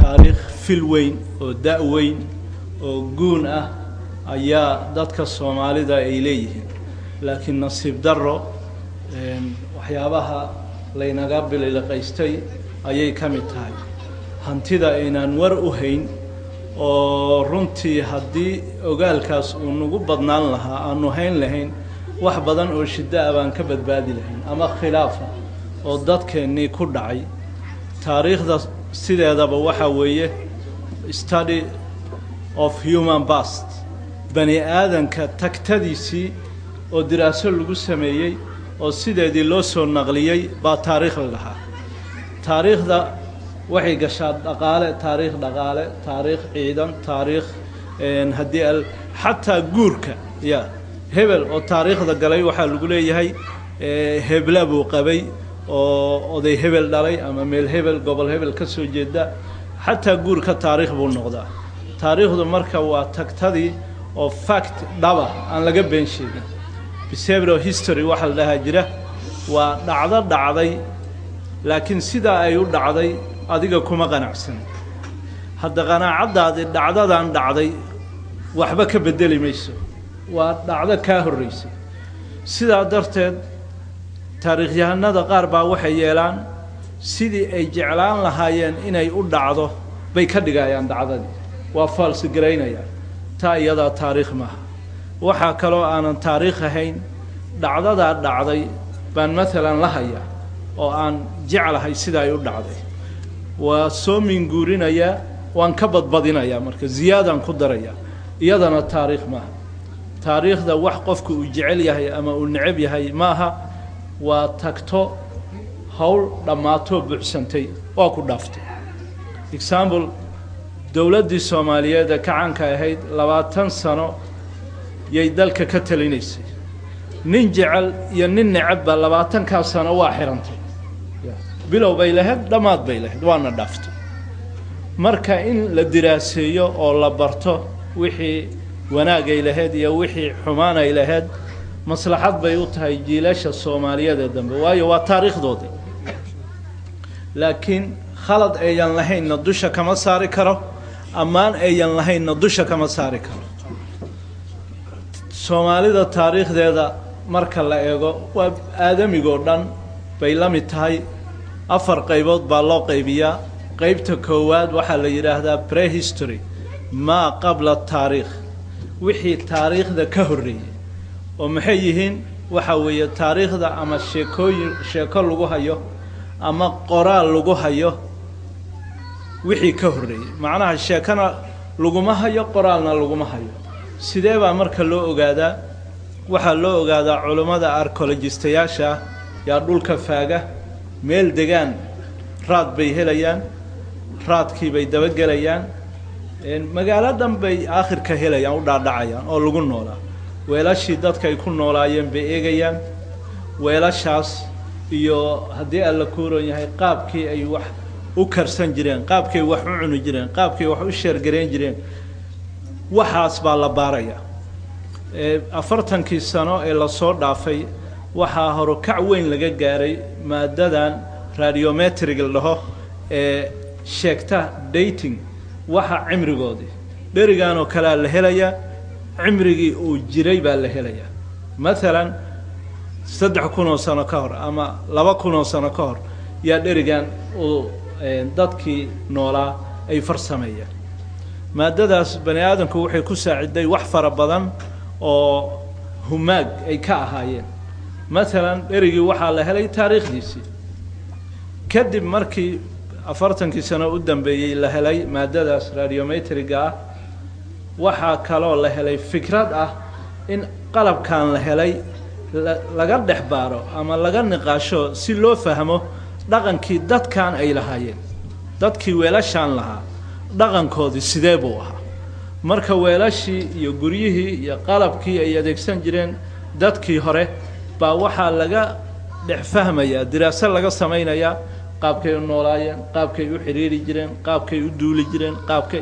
Taariikh fil weyn oo da' weyn oo guun ah ayaa dadka Soomaalida ay leeyihiin, laakiin nasiib darro waxyaabaha laynaga bililiqaystay ayay ka mid tahay hantida aynaan war u hayn, oo runtii haddii ogaalkaas uu nagu badnaan lahaa aanu hayn lahayn wax badan oo shiddo ah baan ka badbaadi lahayn ama khilaafa oo dadkeennii ku dhacay. Taariikhda sideedaba waxaa weeye study of human past, bani aadanka tagtadiisii oo diraaso lagu sameeyey oo sideedii loo soo naqliyey baa taariikh la dhahaa. Taariikhda waxay gashaa dhaqaale, taariikh dhaqaale, taariikh ciidan, taariikh haddii al xataa guurka ya hebel oo taariikhda galay waxaa lagu leeyahay hebla buu qabay oo oday hebel dhalay ama meel hebel, gobol hebel ka soo jeeda. Xataa guurka taariikh buu noqdaa. Taariikhdu marka waa tagtadii oo fact dhaba aan laga been sheegin. Pseudo history waxaa la dhahaa jira, waa dhacdo dhacday laakiin sidaa ay u dhacday adiga kuma qanacsan. Hadda qanaacaddaadii dhacdadan dhacday waxba ka beddeli mayso, waa dhacdo kaa horreysay. Sidaa darteed taariikhyahanada qaar baa waxay yeelaan sidii ay jeclaan lahaayeen inay u dhacdo bay ka dhigayaan dhacdadii, waa faalsigaraynayaan. Taa iyadaa taariikh maaha. Waxaa kaloo aanan taariikh ahayn dhacdadaa dhacday baan maalan la hayaa oo aan jeclahay sida ay u dhacday, waa soo minguurinayaa, waan ka badbadinayaa, marka ziyaadaan ku darayaa, iyadana taariikh maaha. Taariikhda wax qofku uu jecel yahay ama uu necab yahay maaha, waa tagto hawl dhammaatoo buuxsantay, waa ku dhaaftay. Example, dowladdii Soomaaliyeed ee kacaanka ahayd 20 sano yay dalka ka talinaysay. Nin jecel iyo nin necabba 20-kaa sano waa xirantay, bilow bay lahayd, dhammaad bay lahayd, waana dhaaftay. Marka in la diraaseeyo oo la barto wixii wanaagay lahayd iyo wixii xumaanay lahayd maslaxad bay u tahay jiilasha Soomaaliyeed ee dambe, waayo waa taariikhdoodii. Laakiin khalad ayan lahaynna dusha kama saari karo, ammaan ayan lahaynna dusha kama saari karo. Soomaalida taariikhdeeda marka la eego waa aadamigoo dhan bay la mid tahay. Afar qaybood baa loo qaybiyaa. Qaybta koowaad waxaa la yidhaahdaa prehistory, maa qabla taariikh, wixii taariikhda ka horreeyey. Oo maxay yihiin? Waxaa weeye taariikhda ama sheekooyin, sheeko lagu hayo ama qoraal lagu hayo wixii ka horreeyey. Macnaha sheekana laguma hayo, qoraalna laguma hayo. Sidee baa marka loo ogaadaa? Waxaa loo ogaadaa culummada archaeologistayaasha ah yaa dhulka faaga, meel degaan raad bay helayaan, raadkii bay dabagelayaan, magaalo dhan bay aakhirka helayaan, u dhaadhacayaan oo lagu noolaa. Weelashii dadka ay ku noolaayeen bay eegayaan, weelashaas iyo haddii Alla kuuron yahay qaabkii ay wax u karsan jireen, qaabkay wax u cuni jireen, qaabkay wax u sheergareyn jireen, waxaas baa la baarayaa. 40-kii sano ee lasoo dhaafay waxaa horukac weyn laga gaaray maadadan radiometric la dhaho ee sheegta dating, waxa cimrigoodii dherigan oo kalea la helayaa, cimrigii uu jiray baa la helayaa. Maalan 3000 oo sano ka hor ama 2000 oo sano ka hor yaa dherigan uu dadkii noolaa ay farsameeyeen. Maadadaas bani aadamku waxay ku saaciday wax fara badan oo humaag ay ka ahaayeen. Maalan dherigii waxaa la helay taariikhdiisii kadib markii 40-kii sano u dambeeyey la helay maadadaas radiometriga ah. Waxaa kaloo la helay fikrad ah in qalabkan la helay laga dhex baaro ama laga niqaasho si loo fahmo dhaqankii dadkan ay lahaayeen, dadkii weelashaan lahaa dhaqankoodii sidee buu ahaa. Marka weelashii iyo guryihii iyo qalabkii ay adeegsan jireen dadkii hore baa waxaa laga dhex fahmayaa, diraaso laga samaynayaa qaabkay u noolaayeen, qaabkay u xidhiiri jireen, qaabkay u duuli jireen, qaabkay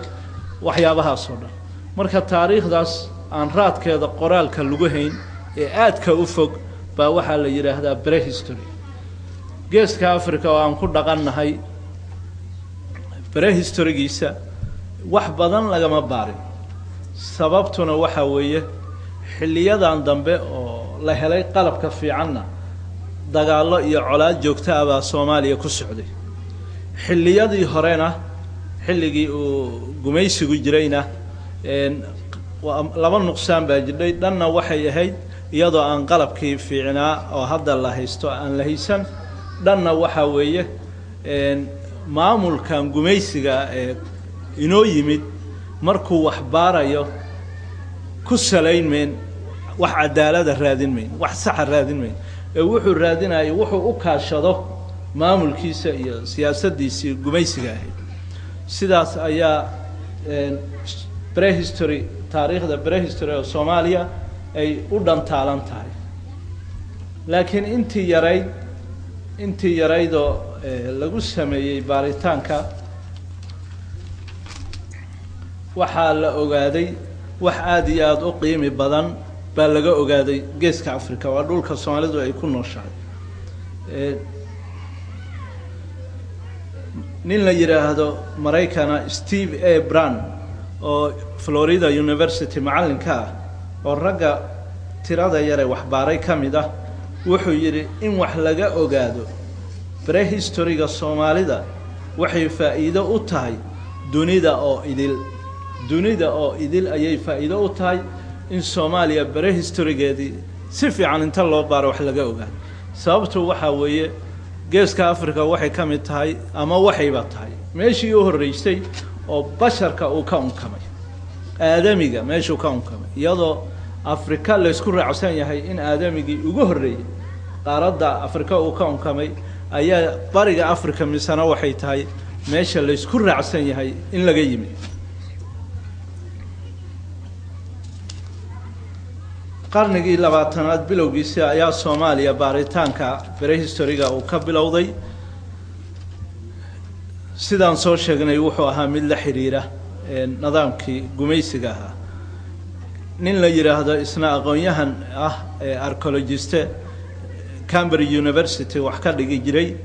waxyaabahaas oo dhan. Marka taariikhdaas aan raadkeeda qoraalka lagu hayn ee aadka u fog baa waxaa la yidhaahdaa prehistory. Geeska Africa oo aan ku dhaqannahay Prehistorygiisa wax badan lagama baarin. Sababtuna waxaa weeye xilliyadan dambe oo la helay qalabka fiicanna dagaallo iyo colaad joogta ah baa Soomaaliya ku socday. Xilliyadii horena, xilligii uu gumaysigu jirayna, laba nuqsaan baa jiray. Dhanna waxay ahayd iyadoo aan qalabkii fiicnaa oo hadda la haysto aan la haysan. Dhanna waxaa weeye maamulkan gumaysiga ee inoo yimid markuu wax baarayo ku salayn mayn, wax cadaalada raadin mayn, wax saxa raadin mayn, ee wuxuu raadinayo wuxuu u kaashado maamulkiisa iyo siyaasaddiisii gumaysiga ahayd. Sidaas ayaa prehistory, taariikhda prehistory oo Soomaaliya ay u dhantaalan tahay. Laakiin intii yaraydoo lagu sameeyey baaritaanka waxaa la ogaaday wax aada iyo aada u qiimi badan baa laga ogaaday Geeska Africa, waa dhulka Soomaalidu ay ku nooshahay. Nin la yidhaahdo Maraykana, Steve A. Brand, oo Florida University macallinka ah, oo ragga tirada yare waxbaaray ka mid ah, wuxuu yidhi in wax laga ogaado prehistoryga Soomaalida waxay faa'iido u tahay dunida oo idil. Dunida oo idil ayay faa'iido u tahay in Soomaaliya prehistorygeedii si fiican inta loo baaro wax laga ogaado. Sababtu waxaa weeye Geeska Africa waxay ka mid tahay ama waxayba tahay meeshii u horreysay oo basharka uu ka unkamay, aadamiga meeshuu ka unkamay, iyadoo Afrika laysku raacsan yahay in aadamigii ugu horreeyey qaaradda Afrika uu ka unkamay, ayaa Bariga Africa misena waxay tahay meesha laysku raacsan yahay in laga yimid. Qarnigii 20aad bilowgiisi ayaa Soomaaliya baaritaanka prehistoryga uu ka bilowday. Sidaan soo sheegnay, wuxuu ahaa mid la xiriira nidaamkii gumaysiga ahaa. Nin la yidhaahdo, isna aqoon-yahan ah ee archaeologist, Cambridge University wax ka dhigi jiray,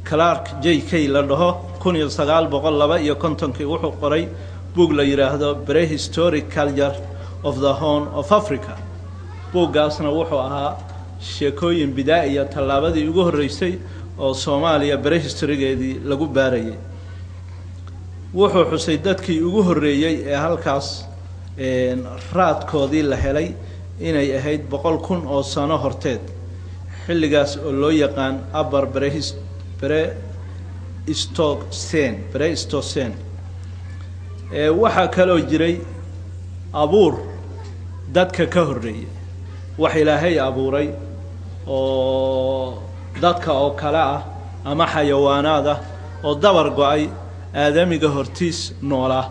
Clark J K la dhaho, 1952-kii wuxuu qoray buug la yidhaahdo Prehistoric Culture of the Horn of Africa. Buuggaasna wuxuu ahaa sheekooyin bidaa-iya, tallaabadii ugu horreysay oo Soomaaliya prehistorygeedii lagu baarayay. Wuxuu xusay dadkii ugu horreeyey ee halkaas raadkoodii la helay inay ahayd 100,000 oo sano horteed, xilligaas oo loo yaqaan Upper Pleistocene. Waxaa kaloo jiray abuur dadka ka horreeyey, wax Ilaahay abuuray oo dadka oo kale ah ama xayawaanaad ah oo dabar go-ay, aadamiga hortiis noolaa.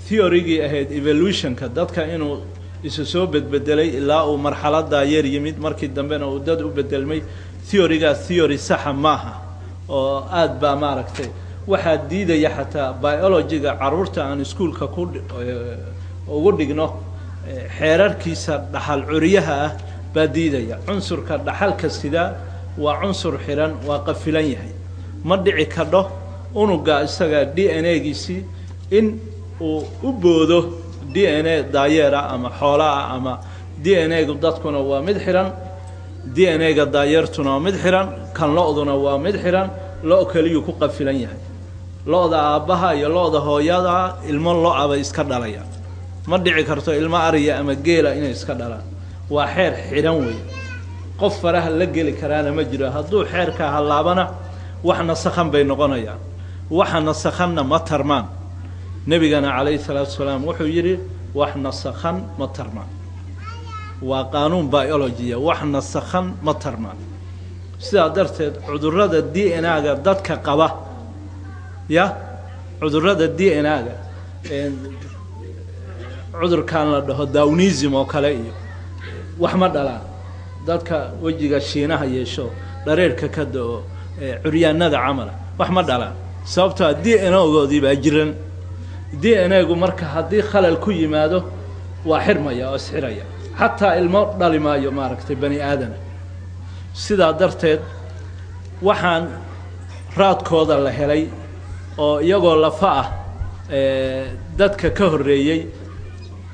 Theorygii ahayd evolutionka, dadka inuu isu soo bedbedelay ilaa uu marxaladdaa yar yimid, markii dambena uu dad u bedelmay, theorygaas theory saxa maaha oo aada baa maaragtay waxaa diidaya xataa biologyga carruurta aan iskuulka ku ugu dhigno. Xeerarkiisa dhaxal curyaha ah baa diidaya. Cunsurka dhaxalka sidaa waa cunsur xiran, waa qafilan yahay. Ma dhici kadho unuga isaga DNA-giisii in uu u boodo DNA daayeera ama xoolaah ama DNA-gu dadkuna waa mid xiran, DNA-ga daayeertuna waa mid xiran, kan lo-duna waa mid xiran. Lo keliyuu ku qafilan yahay. Lo-da aabbaha iyo lo-da hooyada ilmo lo-a bay iska dhalayaan. Ma dhici karto ilmo ariya ama geela inay iska dhalaan. Waa xeer xidhan weeye, qof faraha la geli karaana ma jiro. Hadduu xeerkaa hallaabana wax nasakhan bay noqonayaan, waxa nasakhanna ma tarmaan. Nebigana calayhi salaatu salaam wuxuu yidhi: "Wax nasakhan ma tarmaan." Waa qaanuun biology ah, wax nasakhan ma tarmaan. Sidaa darteed cudurrada DNA-ga dadka qaba, ya cudurrada DNA-ga, cudurkan la dhaho Downism oo kale iyo wax ma dhalaan. Dadka wejiga shiinaha yeesho, dhareerka ka da-o, curyaanada camala, wax ma dhalaan, sababtoo DNA-goodii baa jiran. DNA-gu marka haddii khalal ku yimaado waa xirmaya oo isxiraya, xataa ilmo dhali maayo maaragtay bani aadama. Sidaa darteed waxaan raadkooda la helay oo iyagoo lafa ah dadka ka horreeyey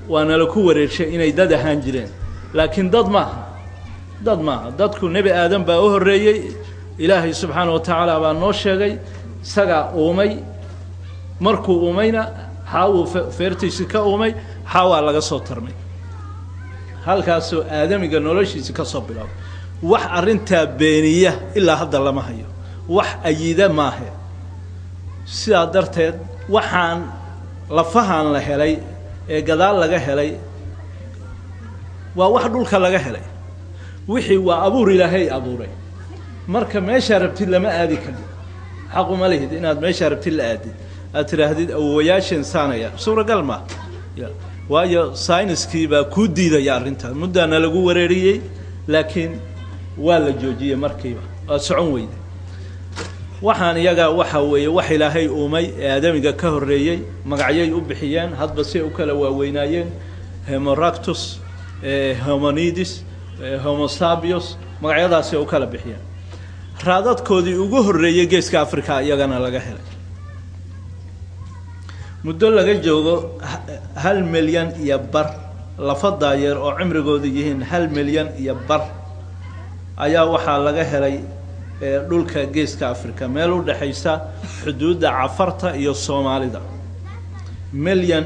waana la ku wareegshay inay dad ahaan jireen, laakiin dad maaha, dad maaha. Dadku nebi Aadam baa u horreeyey, Ilaahay subxaana wa tacaala baa noo sheegay, isagaa uumay. Markuu uumayna Xaawuu feertiisii ka uumay, Xaawaa laga soo tarmay, halkaasoo aadamiga noloshiisi ka soo bilaabay. Wax arrintaa beeniya ilaa hadda lama hayo, wax ayida maahe. Sidaa darteed waxaan lafahan la helay ee gadaal laga helay waa wax dhulka laga helay, wixii waa abuur Ilaahay abuuray. Marka meeshaa rabtid lama aadi karin, xaquma lihid inaad meeshaa rabtid la aadid, aad tidhaahdid awowayaasheen saanaya, suuragal maa, waayo sayniskii baa kuu diidaya arrintaas. Muddaana lagu wareeriyey, laakiin waa la joojiyey markiiba, waa socon weyday. Waxaan iyaga waxa weeye wax Ilaahay uumay ee aadamiga ka horreeyey, magacyay u bixiyeen hadba si ay u kala waaweynaayeen, Hemoractus, Homonidis, Homosabios, magacyadaasay u kala bixiyeen. Raadadkoodii ugu horreeyey geeska Africa iyagana laga helay muddo laga joogo 1.5 milyan, lafa daayeer oo cimrigoodu yihiin 1.5 milyan ayaa waxaa laga helay dhulka geeska Africa, meel u dhexaysa xuduudda Cafarta iyo Soomaalida. 1.5 milyan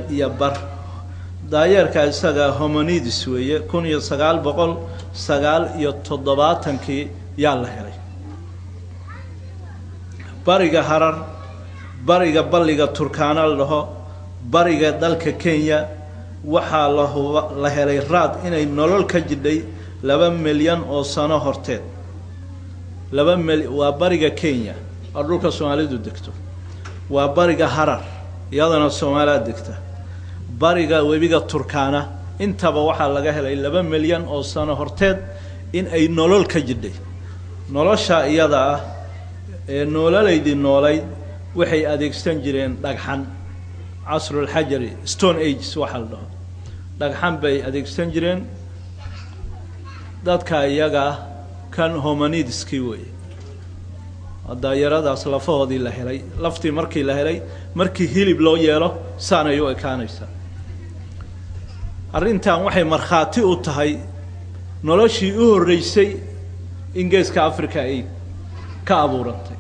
daayeerka isaga homonidis weeye. 1979-kii yaa la helay bariga Harar, bariga balliga Turkaana la dhaho, bariga dalka Kenya. Waxaa lahuba la helay raad inay nolol ka jidhay 2 milyan oo sano horteed. 2 mil waa bariga Kenya oo dhulka Soomaalidu degto, waa bariga Harar iyadana Soomaaliya degta, bariga webiga Turkaana. Intaba waxaa laga helay 2 milyan oo sano horteed in ay nolol ka jidhay. Nolosha iyada ah ee noolalaydii noolayd waxay adeegsan jireen dhagxan, casrulxajari, stone ages waxaa la dhaho, dhagxan bay adeegsan jireen dadka iyaga ah. Kan homonidiskii weeye, daayaradaas lafahoodii la helay. Laftii markii la helay, markii hilib loo yeelo, saanay u ekaanaysaa. Arrintan waxay markhaati u tahay noloshii u horreysay in geeska Africa ay ka abuurantay.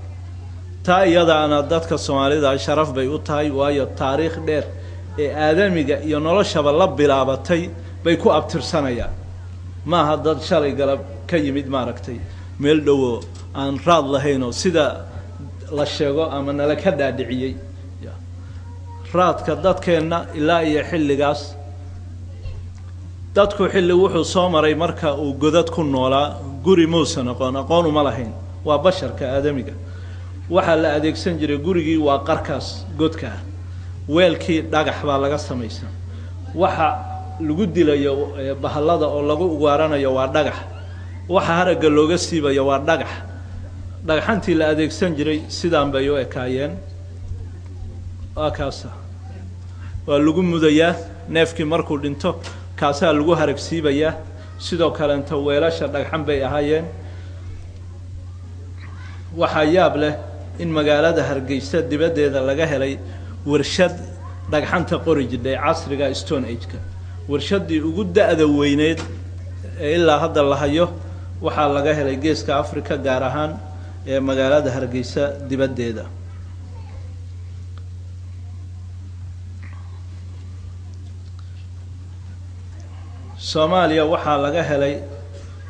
Taa iyadaana dadka Soomaalida sharaf bay u tahay, waayo taariikh dheer ee aadamiga iyo noloshaba la bilaabatay bay ku abtirsanayaan. Maaha dad shalay galab ka yimid, maaragtay, meel dhowo aan raad lahayn oo sida la sheego ama nala ka dhaadhiciyey. Raadka dadkeenna ilaa iyo xilligaas, dadku xilli wuxuu soo maray marka uu godad ku noolaa, guri muusan aqoon, aqoon uma lahayn. Waa basharka aadamiga. Waxaa la adeegsan jiray gurigii waa qarkaas godka ah, weelkii dhagax baa laga samaysan, waxa lagu dilayo bahallada oo lagu ugaaranayo waa dhagax, waxa haragga looga siibayo waa dhagax. Dhagxantii la adeegsan jiray sidaan bay u ekaayeen. Waa kaasa, waa lagu mudayaa neefkii markuu dhinto, kaasaa lagu harag siibayaa. Sidoo kaleeto weelasha dhagxan bay ahaayeen. Waxaa yaab leh in magaalada Hargeysa dibaddeeda laga helay warshad dhagxanta qori jidhay casriga stone age-ka, warshaddii ugu da-da weyneyd ee ilaa hadda la hayo. Waxaa laga helay geeska Africa, gaar ahaan ee magaalada Hargeysa dibaddeeda. Soomaaliya waxaa laga helay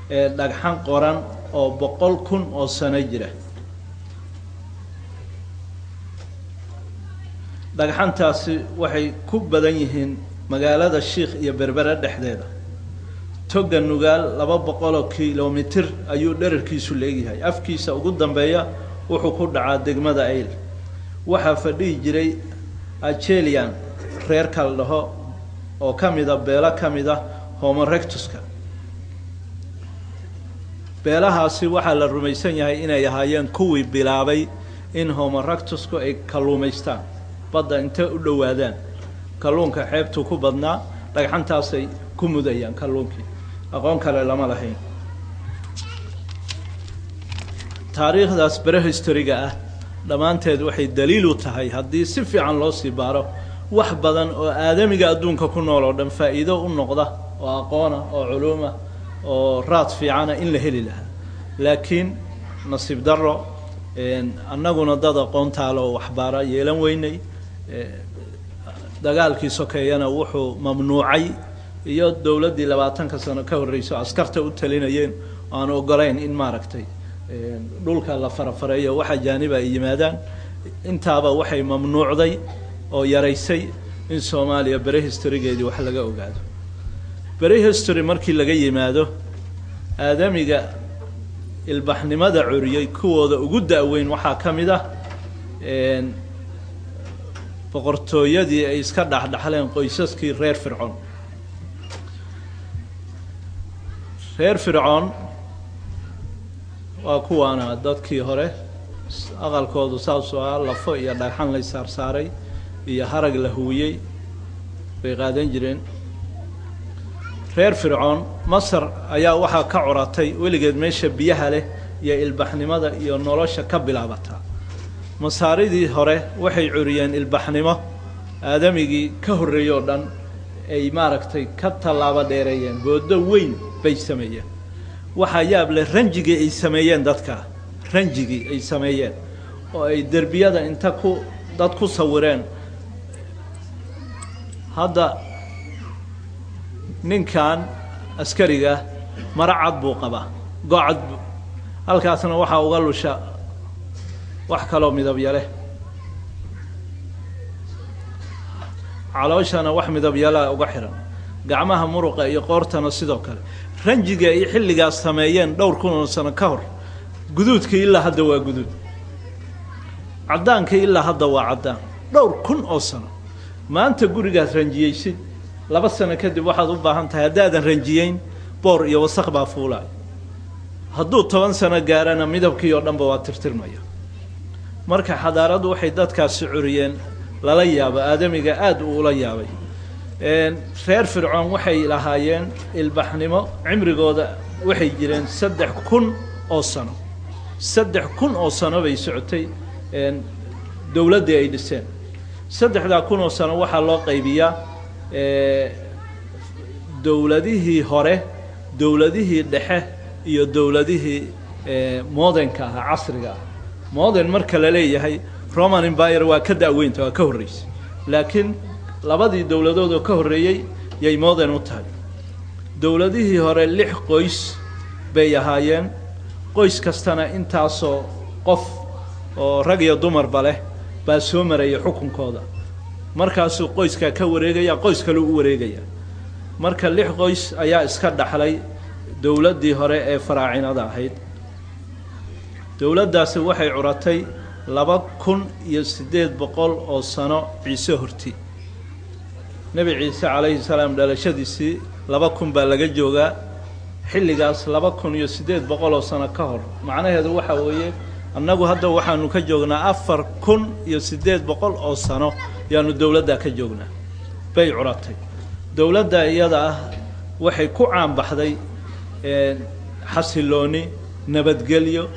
dhagxan qoran oo 100,000 oo sano jira. Dhagxantaasi waxay ku badan yihiin magaalada Shiikh iyo Berbere dhexdeeda. Toga Nugaal 200 kilomitir ayuu dherarkiisu leegyahay, afkiisa ugu dambeeya wuxuu ku dhacaa degmada Ayl. Waxaa fadhihi jiray Acheulean reerka la dhaho oo ka mida beelo ka mid a Homo erectuska. Beelahaasi waxaa la rumaysan yahay inay ahaayeen kuwii bilaabay in Homo erectusku ay kalluumaystaan, badda intay u dhowaadaan. Kalluunka xeebtuu ku badnaa, dhagxantaasay ku mudayaan kalluunkii, aqoon kale lama lahayn. Taariikhdaas prehistoryga ah Dhammaanteed waxay daliil u tahay haddii si fiican loo sii baaro wax badan oo aadamiga adduunka ku nool oo dhan faa'iido u noqda oo aqoona oo culuuma oo raad fiicana in la heli lahaa. Laakiin nasiib darro, annaguna dad aqoontaalo oo waxbaara yeelan weynay. Dagaalkii sokeeyana wuxuu mamnuucay, iyo dowladdii 20ka sano ka horreyso askarta u talinayeen oo aan ogolayn in maaragtay dhulka la farafareeyo wax ajaaniba ay yimaadaan, intaaba waxay mamnuucday oo yaraysay in Soomaaliya prehistorygeedii wax laga ogaado. Prehistory markii laga yimaado, aadamiga ilbaxnimada curiyey kuwooda ugu da-weyn waxaa ka mid ah boqortooyadii ay iska dhexdhexleen qoysaskii reer Fircoon. Reer Fircoon waa kuwaana dadkii hore aqalkoodu saasuu ahaa, lafo iyo dhagxan lay saarsaaray iyo harag la huwiyey bay qaadan jireen. Reer Fircoon Masar ayaa waxaa ka curatay weligeed meesha biyaha leh iyo ilbaxnimada iyo nolosha ka bilaabataa. Masaaridii hore waxay curiyeen ilbaxnimo aadamigii ka horreeyey oo dhan ay maaragtay ka tallaabo dheereeyeen, boodo weyn bay sameeyeen. Waxaa yaab leh ranjigii ay sameeyeen dadka, ranjigii ay sameeyeen oo ay derbiyada inta ku dad ku sawireen. Hadda ninkan askariga maro cad buu qabaa, gocad, halkaasna waxaa uga lusha wax kaloo midabya leh, calooshana wax midabyalaa uga xihan, gacmaha muruqa iyo qoortana sidoo kale. Ranjiga ay xilligaas sameeyeen dhowr kun oo sano ka hor, guduudka ilaa hadda waa guduud, caddaanka ilaa hadda waa caddaan, dhowr kun oo sano. Maanta gurigaad ranjiyeysid, 2 sano kadib waxaad u baahan tahay haddaadan ranjiyeyn boor iyo wasaq baa fuulayo. Hadduu 10 sano gaarana midabkii oo dhanba waa tirtirmaya. Marka xadaaraddu waxay dadkaasi curiyeen lala yaabo, aadamiga aada uu ula yaabay. Reer Fircoon waxay lahaayeen ilbaxnimo, cimrigooda waxay jireen 3000 oo sano, 3000 oo sano bay socotay dowladdii ay dhiseen. 3000 oo sano waxaa loo qaybiyaa dowladihii hore, dowladihii dhexe iyo dowladihii modernka ahaa, casriga ah. Modern marka la leeyahay, Roman Empire waa ka da-weynta, waa ka horreysay, laakiin labadii dowladood oo ka horreeyey yay modern u tahay. Dowladihii hore 6 qoys bay ahaayeen, qoys kastana intaasoo qof oo rag iyo dumarba leh baa soo maraya xukunkooda. Markaasuu qoyskaa ka wareegaya, qoys kale u wareegaya. Marka 6 qoys ayaa iska dhaxlay dowladdii hore ee faraacinada ahayd. Dowladdaasi waxay curatay 2800 oo sano Ciise horti. Nebi Ciise calayhi salaam dhalashadiisii 2000 baa laga joogaa, xilligaas 2800 oo sano ka hor. Macnaheedu waxa weeye annagu hadda waxaanu ka joognaa 4800 oo sano yaanu dowladdaa ka joognaa bay curatay. Dowladda iyada ah waxay ku caanbaxday xasilooni, nabadgelyo,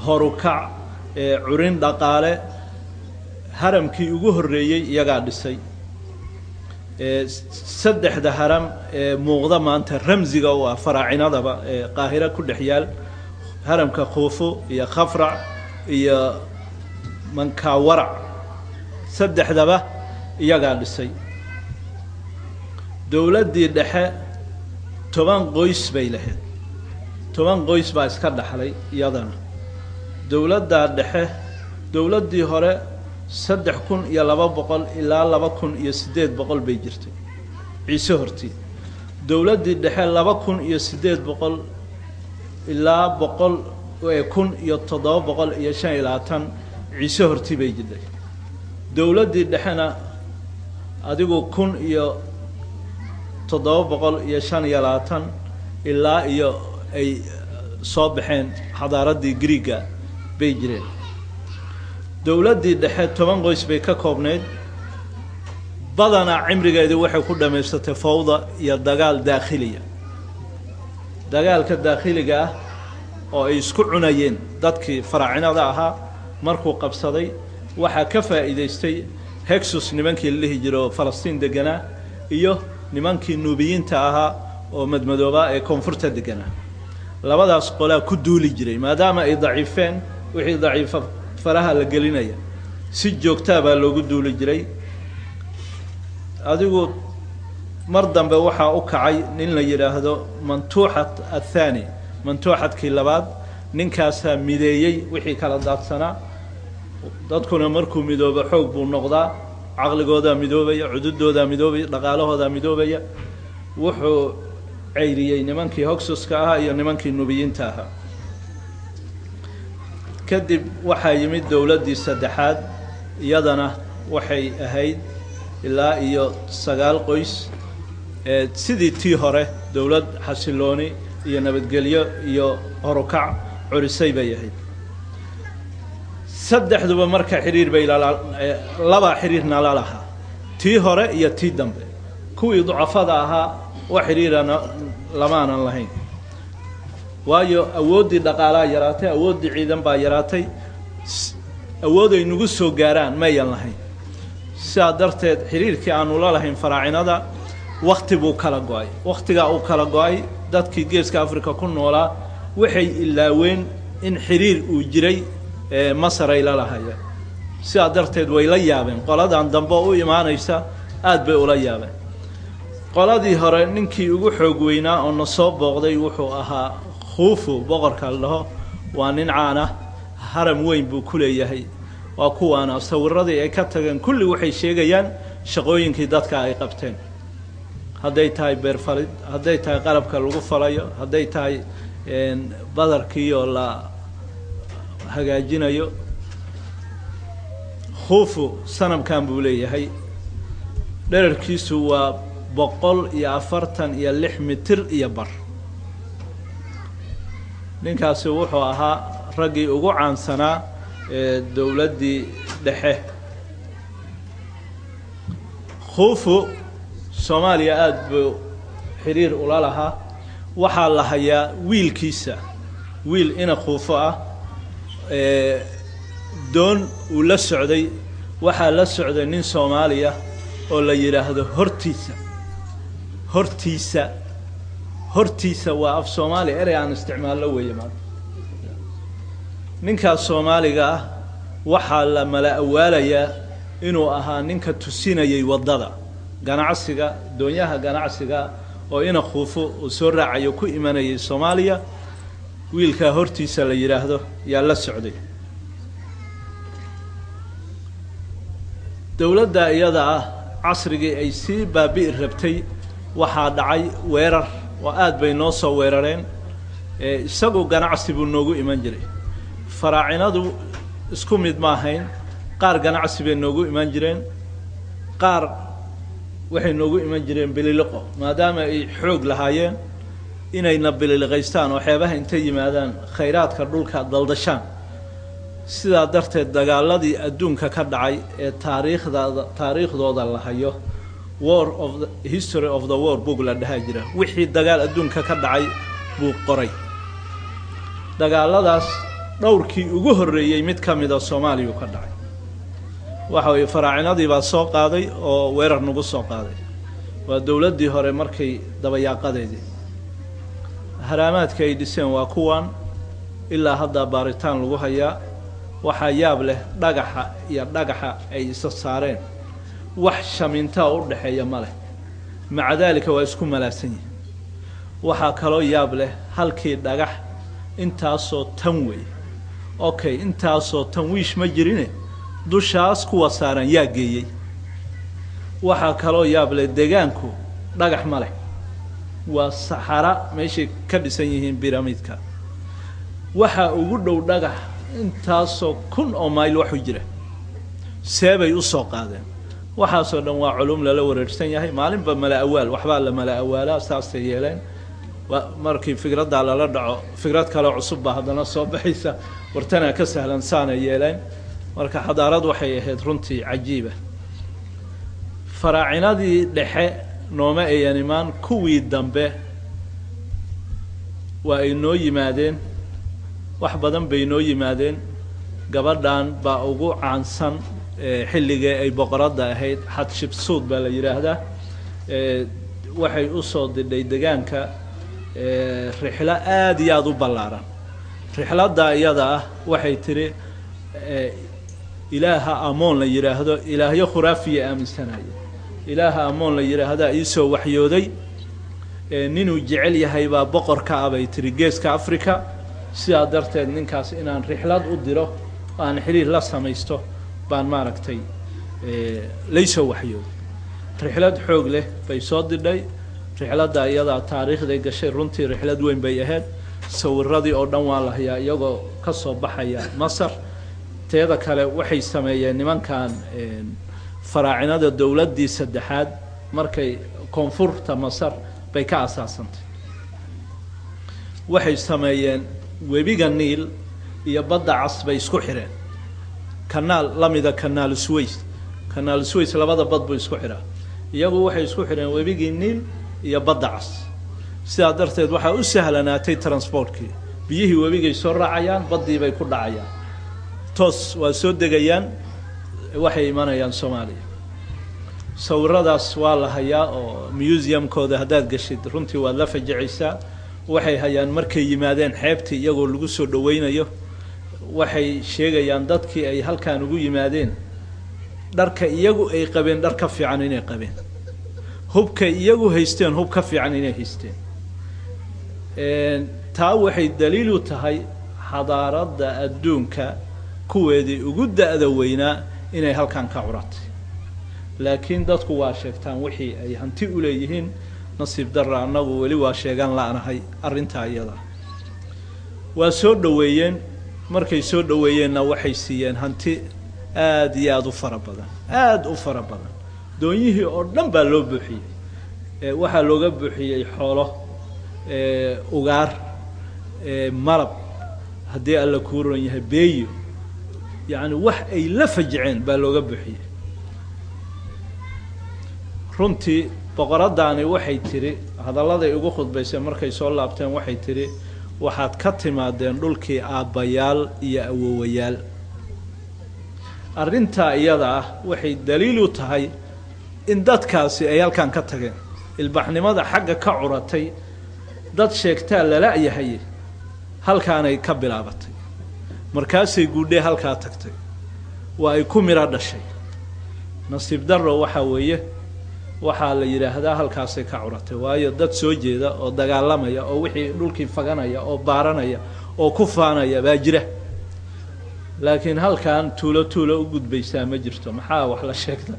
horukac, curin dhaqaale. Haramkii ugu horreeyey iyagaa dhisay. 3da haram ee muuqda maanta ramsiga u ah faraacinadaba ee Qaahiro ku dhex yaal, haramka Khuufu iyo Khafrac iyo Mankawarac, 3daba iyagaa dhisay. Dowladdii dhexe 10 qoys bay lahayd, 10 qoys baa iska dhaxlay iyadana. Dowladdaa dhexe, dowladdii hore 3200 ilaa 2800 bay jirtay Ciise hortii. Dowladdii dhexe 2800 ilaa 1725 Ciise hortii bay jirtay. Dowladdii dhexena adigu 1725 ilaa iyo ay soo baxeen xadaaraddii Griiga bay jireen. Dowladdii dhexe 10 qoys bay ka koobnayd. Badanaa cimrigeedii waxay ku dhammaysatay fawda iyo dagaal daakhiliya. Dagaalka daakhiliga ah oo ay isku cunayeen dadkii faraacinada ahaa Markuu qabsaday waxaa ka faa'iidaystay Hexus, nimankii la dhihi jiro oo Falastiin deganaa, iyo nimankii Nuubiyiinta ahaa oo madmadoobaa ee koonfurta deganaa. Labadaas qolaa ku duuli jiray. Maadaama ay daciifeen, wixii daciifa faraha la gelinaya, si joogtaa baa loogu duuli jiray. Adigu mar dambe waxaa u kacay nin la yidhaahdo Mantuuxat Athaani, Mantuuxadkii labaad. Ninkaasaa mideeyey wixii kala daadsanaa. Dadkuna markuu midoobo xoog buu noqdaa, caqligoodaa midoobaya, cududoodaa midoobaya, dhaqaalahoodaa midoobaya. Wuxuu ceyriyey nimankii Hogsuska ahaa iyo nimankii Nubiyiinta ahaa. Kadib waxaa yimid dowladdii saddexaad. Iyadana waxay ahayd ilaa iyo 9 qoys. Sidii tii hore dowlad xasilooni iyo nabadgelyo iyo horukac curisay bay ahayd. Saddexduba marka xiriir bay lala, labaa xiriir nala lahaa, tii hore iyo tii dambe. Kuwii ducafada ahaa wax xiriirana lamaanan lahayn, waayo awooddii dhaqaalaa yaraatay, awooddii ciidan baa yaraatay, awooday nagu soo gaaraan mayan lahayn. Sidaa darteed xiriirkii aanu la lahayn faraacinada wakti buu kala go-ay. Wakhtigaa uu kala go-ay, dadkii Geeska Africa ku noolaa waxay ilaaween in xiriir uu jiray Masar ay la lahayeen. Sidaa darteed way la yaabeen qoladan dambe u imaanaysa, aad bay ula yaabeen. Qoladii hore ninkii ugu xoog weynaa oo na soo booqday wuxuu ahaa Khuufu, boqorka la dhaho. Waa nin caan ah, haram weyn buu ku leeyahay. Waa kuwaana sawiradii ay ka tageen. Kulli waxay sheegayaan shaqooyinkii dadka ay qabteen, hadday tahay beerfalid, hadday tahay qalabka lagu falayo, hadday tahay badarkiioo la hagaajinayo. Khuufu sanamkan buu leeyahay, dherarkiisu waa 146 mitir iyo bar. Ninkaasi wuxuu ahaa raggii ugu caansanaa ee dowladdii dhexe. Khuufu Soomaaliya aada buu xiriir ula lahaa. Waxaa la hayaa wiilkiisa, wiil ina Khuufo ah, doon uu la socday. Waxaa la socday nin Soomaaliya oo la yidhaahdo Hortiisa. Hortiisa, hortiisa waa af Soomaaliya, erey aan isticmaallo weeye maanta. Ninkaas Soomaaliga ah waxaa la mala awaalayaa inuu ahaa ninka tusinayay waddada ganacsiga, doonyaha ganacsiga oo ina Khuufo uu soo raacayo ku imanayay Soomaaliya. Wiilkaa Hortiisa la yidhaahdo yaa la socday. Dowladda iyada ah casrigii ay sii baabi'i rabtay waxaa dhacay weerar oo aad bay noo soo weerareen. Isagu ganacsi buu noogu iman jiray. Faraacinadu isku mid ma ahayn. Qaar ganacsi bay noogu iman jireen, qaar waxay noogu iman jireen bililiqo, maadaama ay xoog lahaayeen inayna bililiqaystaan oo xeebaha intay yimaadaan khayraadka dhulka daldashaan. Sidaa darteed dagaaladii adduunka ka dhacay ee taariikhdaada taariikhdooda la hayo, War of the History of the War book la dhahaa jira, wixii dagaal adduunka ka dhacay buu qoray. Dagaaladaas dhowrkii ugu horreeyey mid ka mida Soomaaliya ka dhacay. Waxa weeye faraacinadii baa soo qaaday oo weerar nagu soo qaaday. Waa dowladdii hore markay dabayaaqadeedii. Haraamaadka ay dhiseen waa kuwan, ilaa haddaa baaritaan lagu hayaa. Waxaa yaab leh dhagaxa iyo dhagaxa ay isa saareen, wax shamintaa u dhexeeya ma leh, maca daalika waa isku malaasan yihin. Waxaa kaloo yaab leh halkii dhagax intaasoo tan wey. Okay, intaasoo tan wiish ma jirine, dushaas kuwa saaran yaa geeyey? Waxaa kaloo yaab leh deegaanku dhagax ma leh, waa saxara meeshay ka dhisan yihiin biramidka. Waxaa ugu dhow dhagax intaasoo kun oo mayl waxu jira, seebay usoo qaadeen? Waxaasoo dhan waa culum lala wareersan yahay. Maalinba mala awaal waxbaa la mala awaalaa, saasay yeeleen. Markii fikraddaa lala dhaco, fikrad kaleo cusub baa haddana soo baxaysa, wartanaa ka sahlan, saanay yeeleen. Marka xadaarad waxay ahayd runtii cajiiba. Faraacinadii dhexe nooma ayan imaan, kuwii dambe waa ay noo yimaadeen, wax badan bay noo yimaadeen. Gabadhan baa ugu caansan xilligii ay boqoradda ahayd, Xatshibsuud baa la yidhaahdaa. Waxay usoo didhay degaanka rixlo aada iyo aada u ballaaran. Rixladda iyada ah waxay tidhi ilaaha Amoon la yidhaahdo, ilaahyo khuraafiya aaminsanaya, ilaaha Amoon la yidhaahdaa iisoo waxyooday, ninuu jecel yahay baa boqorka ah bay tihi geeska Africa. Sidaa darteed ninkaas inaan rixlad u diro aan xiriir la samaysto baan maaragtay laysoo waxyooday. Rixlad xoog leh bay soo didhay. Rixladda iyadaa taariikhday gashay, runtii rixlad weyn bay ahayd. Sawiradii oo dhan waa la hayaa iyagoo ka soo baxaya Masar. Teeda kale waxay sameeyeen nimankan faraacinada dowladdii saddexaad markay koonfurta Masar bay ka asaasantay. Waxay sameeyeen webiga Niil iyo badda Cas bay isku xireen, kanaal lamida kanaal Sways. Kanaal Sways labada bad buu isku xiraa, iyagu waxay isku xireen webigii Niil iyo badda Cas. Sidaa darteed waxaa u sahlanaatay transportkii, biyihii webigay soo raacayaan, baddii bay ku dhacayaan, toos waa soo degayaan, waxay imanayaan Soomaaliya. Sawiradaas waa la hayaa oo museumkooda haddaad gashid runtii waad la fajicaysaa. Waxay hayaan markay yimaadeen xeebtii iyagoo lagu soo dhaweynayo. Waxay sheegayaan dadkii ay halkaan ugu yimaadeen dharka iyagu ay qabeen dhar ka fiican inay qabeen, hubkay iyagu haysteen hub ka fiican inay haysteen. Taa waxay daliil u tahay xadaaradda adduunka kuweedii ugu da-da weynaa inay halkan ka curatay. Laakiin dadku waa sheegtaan wixii ay hanti u leeyihiin. Nasiib darra annagu weli waa sheegan la'nahay arrintaa iyada. Waa soo dhoweeyeen, markay soo dhoweeyeenna waxay siiyeen hanti aada iyo aada u fara badan, aada u fara badan. Doonyihii oo dhan baa loo buuxiyey. Waxaa looga buuxiyey xoolo, ugaar, malab, haddii Alla kuu ron yahay beeyo, yacni wax ay la fajiceen baa looga buuxiyey. Runtii boqoraddaani waxay tidhi, hadalladay ugu khudbaysay markay soo laabteen waxay tidhi, waxaad ka timaadeen dhulkii aabbayaal iyo awowayaal. Arrintaa iyada ah waxay daliil u tahay in dadkaasi ay halkan ka tageen, ilbaxnimada xagga ka curatay dad sheegtaa lala-yahay halkaanay ka bilaabatay. Markaasay guudhee halkaa tagtay, waa ay ku miro dhashay. Nasiib darro waxaa weeye waxaa la yidhaahdaa halkaasay ka curatay, waayo dad soo jeeda oo dagaalamaya oo wixii dhulkii faganaya oo baaranaya oo ku faanaya baa jira. Laakiin halkan tuulo tuulo u gudbaysaa ma jirto. Maxaa wax la sheegta?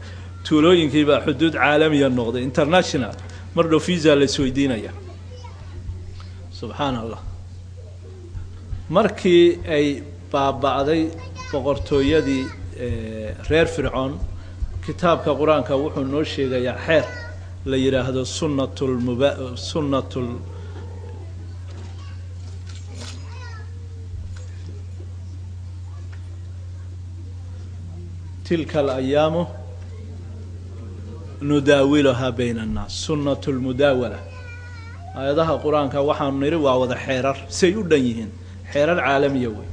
Tuulooyinkii baa xuduud caalamiya noqday, international, mar dhow visa la isweydiinaya. Subxaan Allah. Markii ay baaba'day boqortooyadii reer Fircoon, kitaabka qur-aanka wuxuu noo sheegayaa xeer la yidhaahdo sunatulmuba sunnatul tilka alayaamu nudaawiluhaa bayna annaas, sunnatu lmudaawala. Aayadaha qur-aanka waxaanu nidhi waa wada xeerar, say u dhan yihiin xeerar caalamiya wey.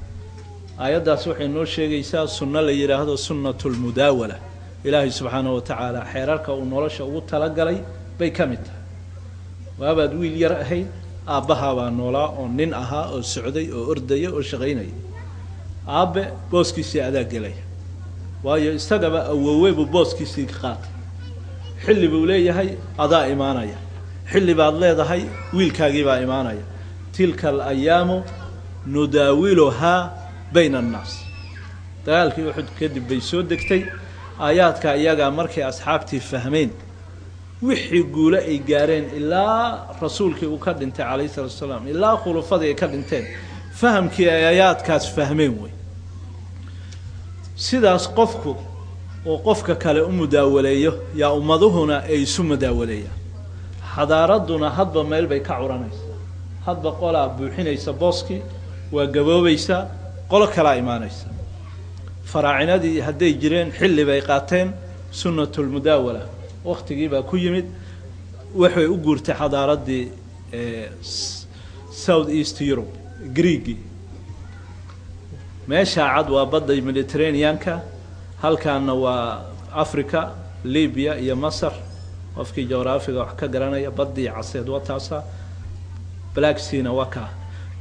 Aayaddaas waxay noo sheegaysaa sunno la yidhaahdo sunnatu lmudaawala. Ilaahay subxaanahu wa tacaala xeerarka uu nolosha ugu talagalay bay ka mid tahay. Waabaad wiil yar ahayd, aabbahaa baa noolaa oo nin ahaa oo socday oo ordaya oo shaqaynaya. Aabbe booskiisii adaa gelaya, waayo isagaba awowe buu booskiisii qaatay. Xilli buu leeyahay, adaa imaanaya. Xilli baad leedahay, wiilkaagii baa imaanaya. Tilka alayaamu nudaawiluhaa bayna annaas. Dagaalkii Uxud kadib bay soo degtay aayaadka iyagaa. Markay asxaabtii fahmeen wixii guulo ay gaareen ilaa rasuulkii uu ka dhintay calayhi salatu wasalaam, ilaa khulufadii ay ka dhinteen, fahamkii ay aayaadkaas fahmeen wey. Sidaas qofku uu qofka kale u mudaawaleeyo yaa ummaduhuna ay isu mudaawaleeyaan. Xadaaradduna hadba meel bay ka curanaysaa, hadba qolaa buuxinaysa booskii, waa gaboobaysaa, qolo kalaa imaanaysa. Faraacinadii hadday jireen xilli bay qaateen, sunnatulmudaawala waktigii baa ku yimid. Waxay u guurtay xadaaraddii South East Europe, Greegii. Meeshaa cad waa badda Mediterraneanka, halkaana waa Africa, Libiya iyo Masar. Qofkii juqraafiga wax ka garanaya, baddii caseed waa taasa, Black Seana waa kaa.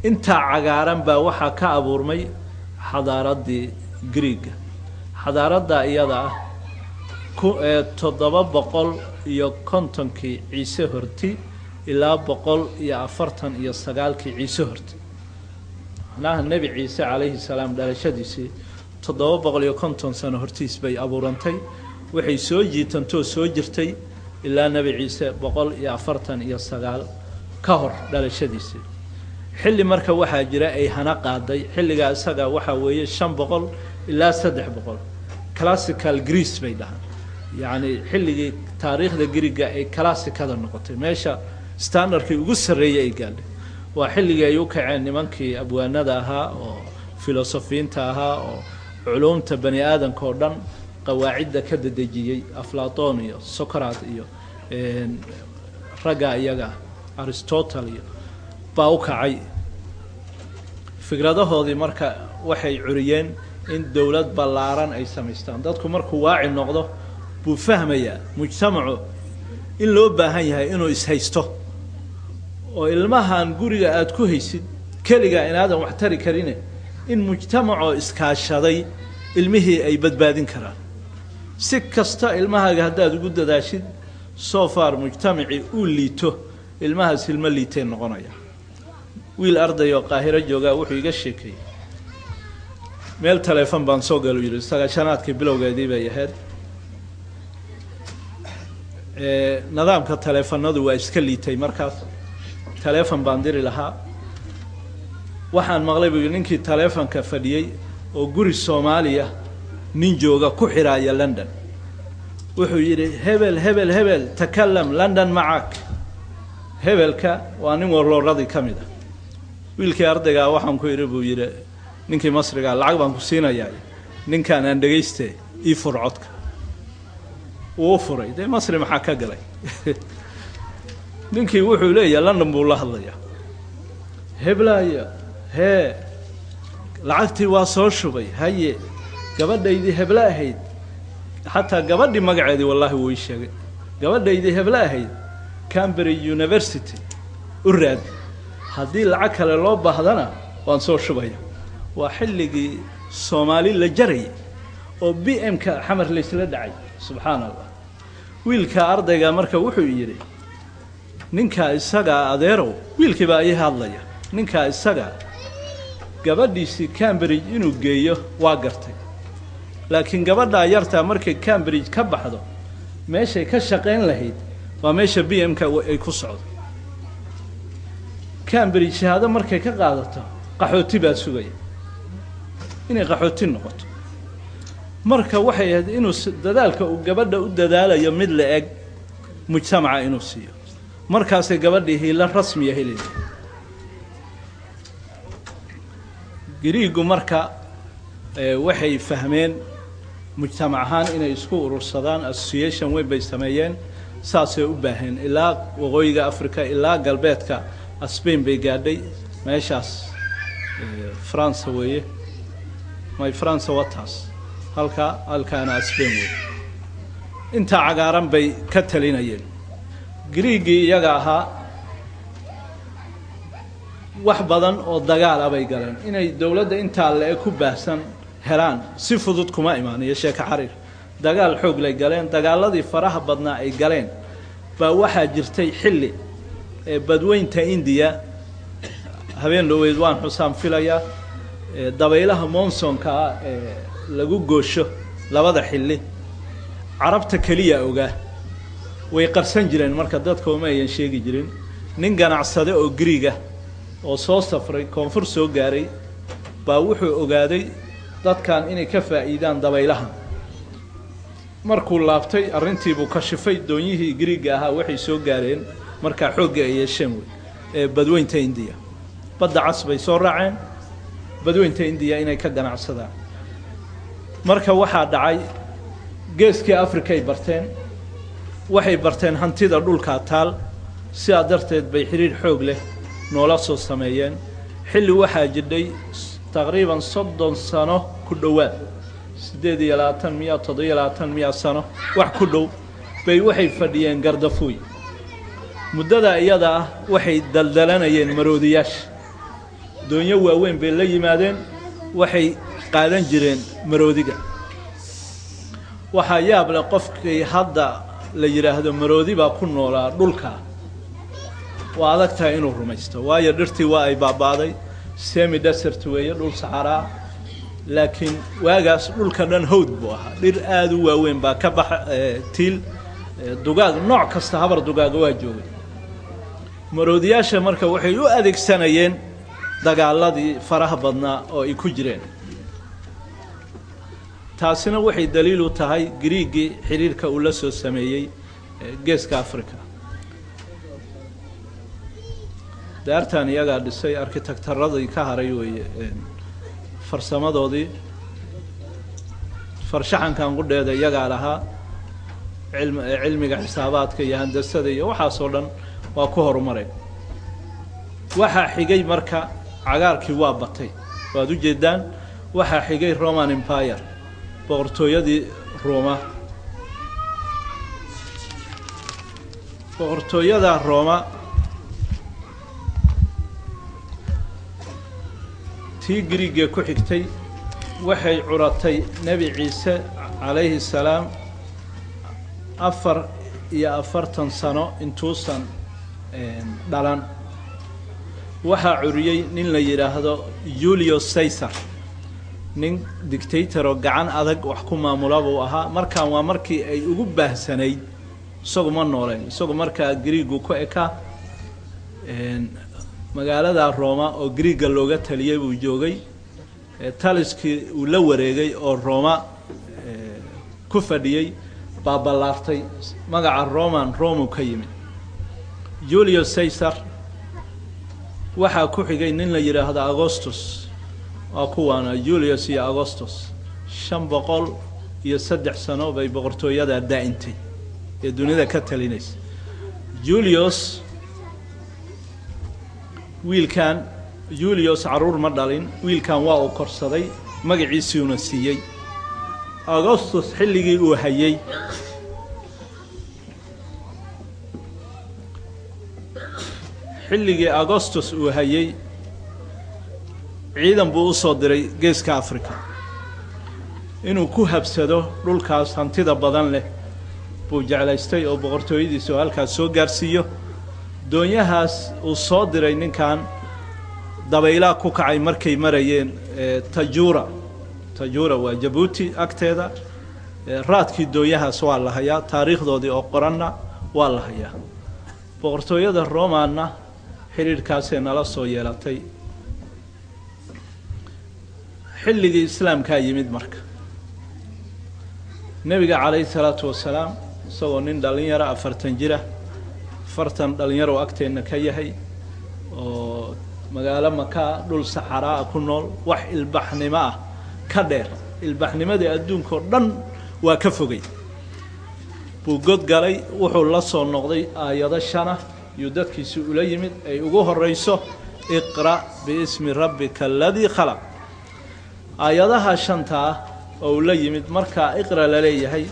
Intaa cagaaran baa waxaa ka abuurmay xadaaraddii Greega. Xadaaradda iyada ah ku ee 750-kii Ciise horti ilaa 149-kii Ciise horti, macnaha Nebi Ciise calayhi salaam dhalashadiisii 750 sano hortiis bay abuurantay. Waxay soo jiitantoo soo jirtay ilaa Nebi Ciise 149 ka hor dhalashadiisii. Xilli marka waxaa jira ay hana qaaday. Xilligaa isaga waxaa weeye 500 ilaa 300, Classical Greece bay dhahaan, yacni xilligii taariikhda Giriga ay classicada noqotay, meesha standardkii ugu sarreeyay ay gaadhay. Waa xilligii ay u kaceen nimankii abwaanada ahaa oo filosofiyiinta ahaa oo culumta bani aadamka oo dhan qawaacidda ka dedejiyey, Aflaton iyo Socrat iyo ragga iyaga, Aristotle iyo baa u kacay. Fikradahoodii marka waxay curiyeen in dowlad ballaaran ay samaystaan. Dadku markuu waaci noqdo buu fahmayaa mujtamacu in loo baahan yahay inuu ishaysto, oo ilmahan guriga aada ku haysid keligaa inaadan wax tari karine, in mujtamacoo iskaashaday ilmihii ay badbaadin karaan. Si kasta ilmahaaga haddaad ugu dadaashid, so far mujtamacii uu liito, ilmahaas ilmo liitay noqonaya. Wiil arday oo Qaahiro joogaa wuxuu iga sheekeeyey, meel taleefon baan soo galo, yidhi, 90-aadkii bilowgeedii bay ahayd. Nidaamka taleefanadu waa iska liitay markaas. Taleefon baan diri lahaa, waxaan maqlay, buu yidhi, ninkii taleefonka fadhiyey oo guri Soomaaliya nin jooga ku xiraaya London. Wuxuu yidhi, "Hebel, hebel, hebel, تكلم London معاك." Hebelka waa nin warlooradii ka mid ah. Wiilkii ardaygaa waxaan ku idhi, buu yidhi, ninkii Masrigaa, lacag baan ku siinayaa, ninkaan aan dhegayste, ii fur codka. Wuu u furay. Dee Masri maxaa ka galay? Ninkii wuxuu leeyahay, London buu la hadlayaa, "Heblaaya, hee, lacagtii waa soo shubay, haye, gabadhaydii heble ahayd," xataa gabadhii magaceedii wallaahi wuu ii sheegay, "gabadhaydii heble ahayd Cambridge University u raadi, haddii lacag kale loo baahdana waan soo shubaya." Waa xilligii Soomaali la jarayay oo BM-ka Xamar laysla dhacay, subxaan Allah. Wiilka ardayga marka wuxuu yidhi, "Ninkaa isagaa, adeerow," wiilkii baa ii hadlaya, "ninkaa isagaa gabadhiisii Cambridge inuu geeyo waa gartay, laakiin gabadhaa yartaa markay Cambridge ka baxdo, meeshay ka shaqayn lahayd waa meesha BM-ka ay ku socdo. Cambridge shahaado markay ka qaadato, qaxooti baa sugaya, inay qaxooti noqoto. Marka waxay ahayd inuu dadaalka uu gabadha u dadaalayo mid la eg mujtamaca inuu siiyo, markaasay gabadhii hiilo rasmiya helaysa." Giriigu marka waxay fahmeen mujtamac ahaan inay isku urursadaan. Association weyn bay sameeyeen, saasay u baaheen ilaa waqooyiga Africa, ilaa galbeedka Spain bay gaadhay. Meeshaas France weeye, may France waa taas halka, halkaana Spain weeye. Intaa cagaaran bay ka talinayeen Griigii iyaga ahaa. Wax badan oo dagaala bay galeen inay dowladda intaa le ku baahsan helaan. Si fudud kuma imaan iyo sheeko xariir, dagaal xoog lay galeen. Dagaaladii faraha badnaa ay galeen baa waxaa jirtay xilli ee badweynta Indiya, habeen dhoweyd waan xusaan filayaa, dabaylaha monsoonka ah ee lagu goosho labada xilli Carabta keliya ogaa, way qarsan jireen, marka dadka uma ayan sheegi jirin. Nin ganacsade oo Griiga oo soo safray, koonfur soo gaaray, baa wuxuu ogaaday dadkan inay ka faa'iidaan dabaylahan. Markuu laabtay, arrintiibuu kashifay. Doonyihii Griiga ahaa waxay soo gaareen markaa xoogga ay yeesheen wey ee badweynta Indiya, badda Cas bay soo raaceen badweynta Indiya inay ka ganacsadaan. Marka waxaa dhacay, geeskii Africa ay barteen, waxay barteen hantida dhulkaa taal. Sidaa darteed bay xiriir xoog leh noola soo sameeyeen. Xilli waxaa jidhay Taqriiban 30 sano ku dhowaad, 28 miya, 27 miya sano wax ku dhow bay waxay fadhiyeen Gardafuuy. Muddada iyada ah waxay daldalanayeen maroodiyaasha. Doonyo waaweyn bay la yimaadeen, waxay qaadan jireen maroodiga. Waxaa yaab leh, qofkii hadda la yidhaahdo maroodi baa ku noolaa dhulka, waa adag tahay inuu rumaysto, waayo dhirtii waa ay baaba'day, semi desert weeye, dhul saxaraa. Laakiin waagaas dhulka dhan hawd buu ahaa, dhir aada u waaweyn baa ka baxa, tiil dugaag nooc kasta, habar dugaaga waa joogay. Maroodiyaasha marka waxay u adeegsanayeen dagaaladii faraha badnaa oo ay ku jireen. Taasina waxay daliil u tahay Griiggii xiriirka uu la soo sameeyey geeska Africa. Daartan iyagaa dhisay, arkitektaradii ka haray weeye farsamadoodii, farshaxankan qudheeda iyagaa lahaa. Cilm cilmiga xisaabaadka iyo handasada iyo waxaasoo dhan waa ku horumareen. Waxaa xigay marka cagaarkii waa batay, waad u jeedaan. Waxaa xigay Roman Empire, boqortooyadii Rooma. Boqortooyada Rooma tii Griigee ku xigtay waxay curatay Nebi Ciise calayhi salaam 44 sano intuusan dhalan. Waxaa curiyey nin la yidhaahdo Julius Caesar, nin dictator oo gacan adag wax ku maamula buu ahaa. Markaan waa markii ay ugu baahsanayd. Isagu ma nooleen, isagu markaa Griigu ku ekaa. Magaalada Rooma oo Griiga looga taliyey buu joogay. Taliskii uu la wareegay oo Rooma ku fadhiyey baa ballaartay. Magaca Roman Romu ka yimid. Julius Caesar waxaa ku xigay nin la yidhaahdo Augustus. Waa kuwaana Julius iyo Augustus. 503 sano bay boqortooyadaa daa'intay ee dunida ka talinaysa. Julius, wiilkan Julius carruur ma dhalin, wiilkan waa uu korsaday, magaciisiuna siiyey. Augustus xilligii uu hayey xilligii Augustus uu hayey ciidan buu u soo diray geeska Africa inuu ku habsado dhulkaas hantida badan leh buu jeclaystay oo boqortooyadiisa oo halkaas soo gaarsiiyo. Doonyahaas uu soo diray ninkan dabaylaa ku kacay markay marayeen Tajuura. Tajuura waa Jabuuti agteeda. Raadkii doonyahaas waa la hayaa, taariikhdoodii oo qoranna waa la hayaa. Boqortooyada Romanna xidhiidhkaasay nala soo yeelatay. Xilligii islaamkaa yimid marka, Nebiga calayhi salaatu wasalaam isagoo nin dhalinyaro 40 jira, 40 dhalinyaro agteenna ka yahay, oo magaalo Makaa dhul saxaraa ku nool, wax ilbaxnimo ah ka dheer, ilbaxnimadii adduunka oo dhan waa ka fogay, buu god galay. Wuxuu la soo noqday aayado shana yuu dadkiisi ula yimid, ay ugu horeyso iqra' biismi rabbika aladii khalaq. Aayadaha shanta ah oo uu la yimid, markaa iqra la leeyahay,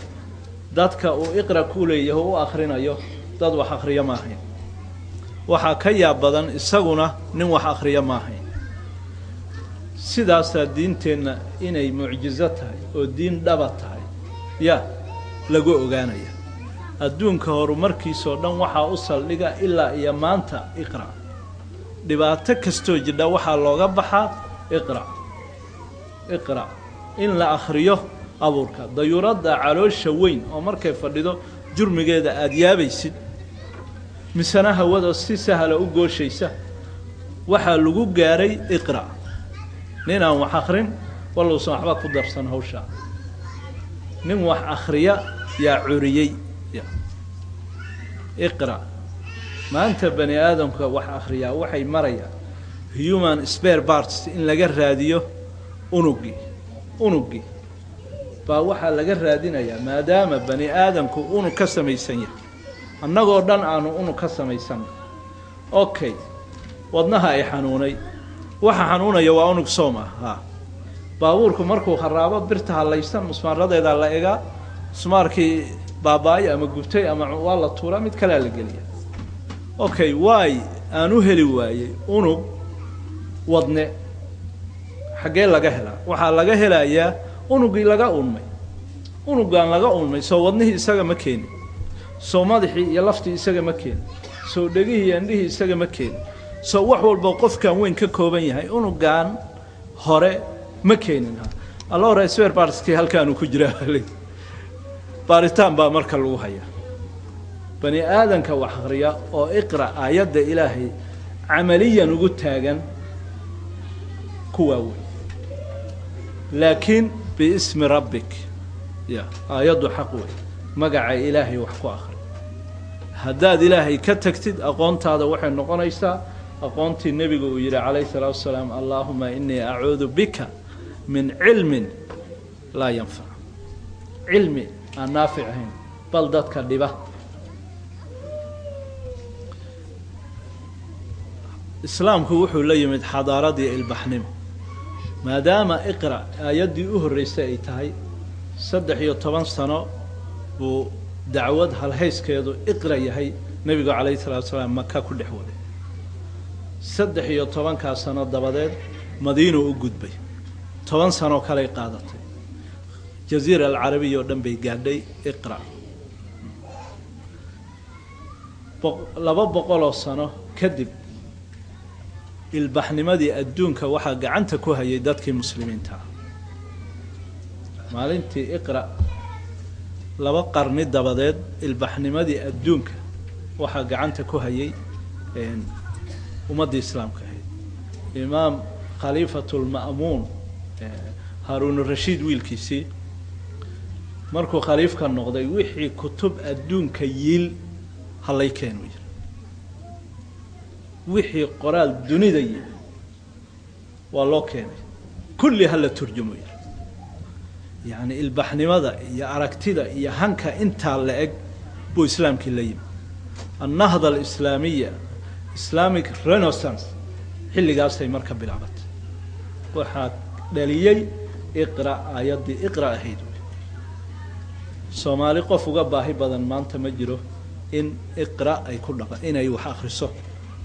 dadka uu iqra ku leeyahay o u akhrinayo dad wax akhriyo ma ahayn. Waxaa ka yaab badan, isaguna nin wax akhriyo ma ahayn. Sidaasaa diinteenna inay mucjizo tahay oo diin dhaba tahay ya lagu ogaanaya. Adduunka horumarkiisoo dhan waxaa u saldhiga ilaa iyo maanta iqra'. Dhibaato kastoo jidha waxaa looga baxaa iqra', iqra' in la akhriyo. Abuurka dayuuradda caloosha weyn oo markay fadhido jurmigeeda aada yaabaysid, misena hawada si sahla u gooshaysa, waxaa lagu gaaray iqra'. Nin aan wax akhrin wallousan waxba ku darsan hawshaa, nin wax akhriya yaa curiyey iqra'. Maanta bani aadamka wax akhriyaa waxay marayaan human spare parts in laga raadiyo. Unuggii baa waxaa laga raadinayaa, maadaama bani aadamku unug ka samaysan yahay, annagoo dhan aanu unug ka samaysanna. Okay, wadnaha ay xanuunay, Waxa xanuunaya waa unug soom ah. Ha, baabuurku markuu kharaabo birta hallaysan musmaaradeedaa la egaa, musmaarkii baaba-ay ama gubtay ama waa la tuuraa, mid kalea la geliya. Okay, waay aan u heli waayey unug wadne, xaggee laga helaa? Waxaa laga helayaa unugii laga unmay. Unugaan laga unmay soo wadnihii isaga ma keenin, soo madaxii iyo laftii isaga ma keenin, soo dhegihii iyo indhihii isaga ma keenin, soo wax walba qofkan weyn ka kooban yahay unugaan hore ma keenin. Ha, alla hore swer barskii halkaanuu ku jiraa, baaritaan baa marka lagu hayaa. Bani aadanka wax akriya oo iqra aayadda ilaahay camaliyan ugu taagan kuwaa wey. Laakiin biismi rabbik, ya aayaddu xaq wey, magaca ilaahay wax ku akri. Haddaad ilaahay ka tagtid aqoontaada waxay noqonaysaa aqoontii nebigu uu yihi calayhi salaatu wasalaam, allaahuma inii acuudu bika min cilmin laa yanfac, cilmi aan naafic ahayn bal dadka dhiba. Islaamku wuxuu la yimid xadaaradii ilbaxnimo, maadaama iqra aayaddii u horreysay ay tahay. 13 sano buu dacwad halhayskeedu iqra yahay nebigu calayhi salatu salaam maka ku dhex waday. 13-kaa sano dabadeed madiinuu u gudbay, 10 sanoo kaley qaadatay, jaziira alcarabiya oo dhan bay gaadhay iqra. 200 sano kadib ilbaxnimadii adduunka waxaa gacanta ku hayay dadkii muslimiinta ah. Maalintii iqra 2 qarni dabadeed ilbaxnimadii adduunka waxaa gacanta ku hayay ummaddii islaamka ahayd. Imaam khaliifatulma'muun haaruunurashiid wiilkiisii markuu khaliifka noqday, wixii kutub adduunka yiil halay keenu yiri, wixii qoraal dunida yiil waa loo keenay, kulli hala turjumo yiri. Yacni ilbaxnimada iyo aragtida iyo hanka intaa la eg buu islaamkii la yimi. Annahda alislaamiya, Islamic Renaissance, xilligaasay marka bilaabatay. Waxaa dhaliyey iqra, aayaddii iqra ahayd. Soomaali qof uga baahi badan maanta ma jiro in iqra ay ku dhaqa, inay wax akriso,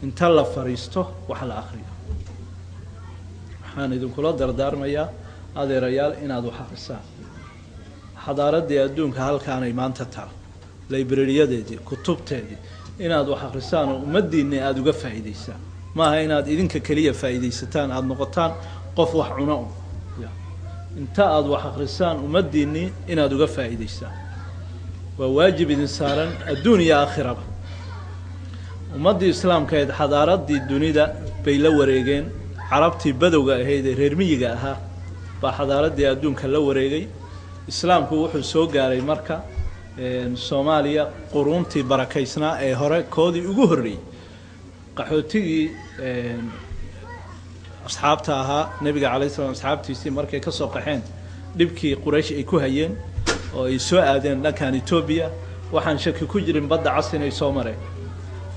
inta la fariisto wax la akriyo. Waxaan idinkula dardaarmayaa adeerayaal inaad wax akrisaan. Xadaaraddii adduunka halkaanay maanta taal, librariyadeedii, kutubteedii, inaad wax akrisaan oo ummaddiinna aada uga faa'iidaysaan. Maaha inaad idinka keliya faa'iidaysataan, aada noqotaan qof wax cuno un. Inta aada wax akrisaan ummaddiinnii inaad uga faa'iidaysaan waa waajib idin saaran adduun iyo aakhiraba. Ummaddii islaamkaeed xadaaraddii dunida bay la wareegeen. Carabtii badowga ahayd ee reer miyiga ahaa baa xadaaraddii adduunka la wareegay. Islaamku wuxuu soo gaaray marka Soomaaliya quruuntii barakaysnaa ee hore koodii ugu horreeyey. Qaxootigii asxaabta ahaa nebiga calayhi salam asxaabtiisii markay ka soo qaxeen dhibkii Quraysh ay ku hayeen oo ay soo aadeen dhankan Etoobiya, waxaan shaki ku jirin badda cas inay soo mareen.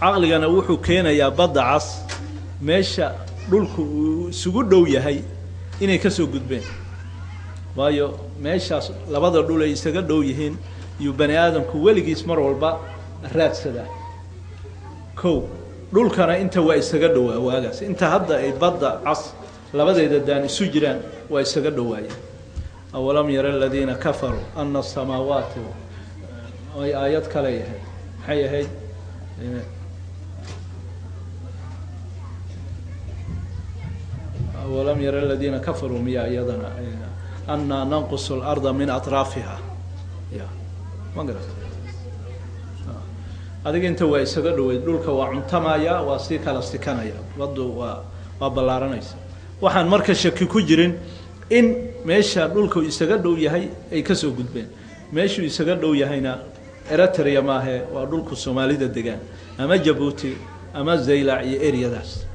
Caqligana wuxuu keenayaa badda cas meesha dhulku uu isugu dhow yahay inay ka soo gudbeen, waayo meeshaas labada dhul ay isaga dhow yihiin iyo bani aadamku weligiis mar walba raadsadaa. Kow, dhulkana inta waa isaga dhowaa waagaas, inta hadda ay badda cas labadeeda daan isu jiraan waa isaga dhowaayeen. Awalam yara aladiina kafaruu ana asamaawaati, ay aayad kale ahayd, maxay ahayd? Awalam yara aladiina kafaruu miya iyadana anaa nanqusu larda min atraafiha, ya ma garat adiga inta waa isaga dhoweyd, dhulka waa cuntamaya, waa sii kala sikanaya, baddu waa ballaaranaysa. Waxaan marka shaki ku jirin in meesha dhulku isaga dhow yahay ay kasoo gudbeen. Meeshuu isaga dhow yahayna Eritrea maahe, waa dhulku Soomaalida degaan, ama Jabuuti ama Zaylac iyo eryadaas.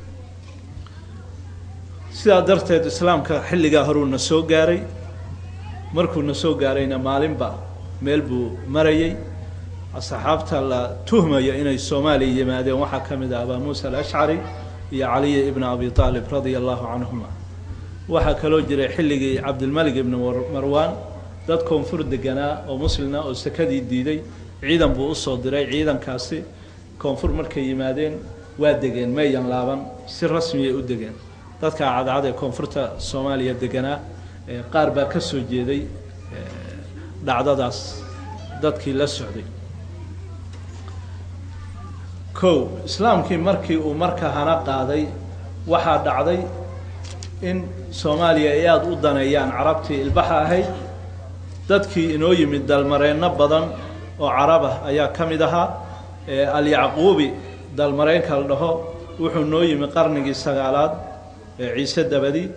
Sidaa darteed islaamka xilligaa horuuna soo gaaray. Markuuna soo gaarayna maalinba meel buu marayay. Asxaabta la tuhmayo inay Soomaaliya yimaadeen waxaa ka mid ah Abaa Muusa Alashcari, iyo Caliy ibna Abi Aalib radia allahu canhuma. Waxaa kaloo jiray xilligii Cabdilmalik ibni Marwaan dad koonfur deganaa oo muslina oo sakadii diiday, ciidan buu usoo diray. Ciidankaasi koonfur markay yimaadeen waa degeen, mayan laaban, si rasmiyay u degeen. Dadka cadcad ee koonfurta Soomaaliya deganaa qaar baa ka soo jeeday dhacdadaas dadkii la socday. Kow, islaamkii markii uu marka hana qaaday, waxaa dhacday in Soomaaliya ay aada u daneeyaan carabtii ilbaxa ahayd. Dadkii inoo yimid dalmareenno badan oo carab ah ayaa ka mid ahaa. Alyacquubi dalmareenka la dhaho wuxuu noo yimi qarnigii 9aad ee Ciise dabadi.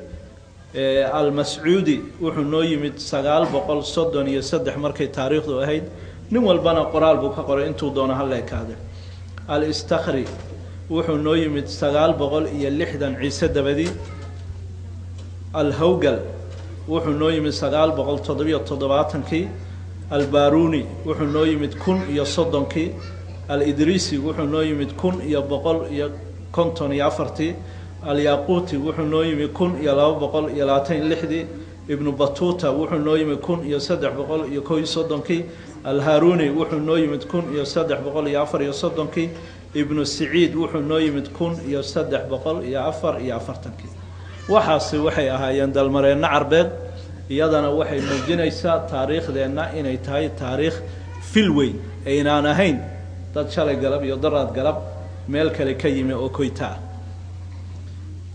Almascuudi wuxuu noo yimid 933 markay taariikhdu ahayd. Nin walbana qoraal buu ka qoray, intuu doono hala ekaade. Alistakri wuxuu noo yimid 960 Ciise dabadi. Alhawgal wuxuu noo yimid 977kii. Albaruni wuxuu noo yimid 1030kii. Alidrisi wuxuu noo yimid 1154tii. Alyaquuti wuxuu noo yimi 1226dii. Ibnu Batuta wuxuu noo yimi 1331kii. Alharuni wuxuu noo yimid 1334kii. Ibnu Siciid wuxuu noo yimid 1344kii. Waxaasi waxay ahaayeen dalmareenno carbeed. Iyadana waxay muujinaysaa taariikhdeenna inay tahay taariikh fil weyn, aynaan ahayn dad shalay galab iyo daraad galab meel kale ka yimi oo koyta ah.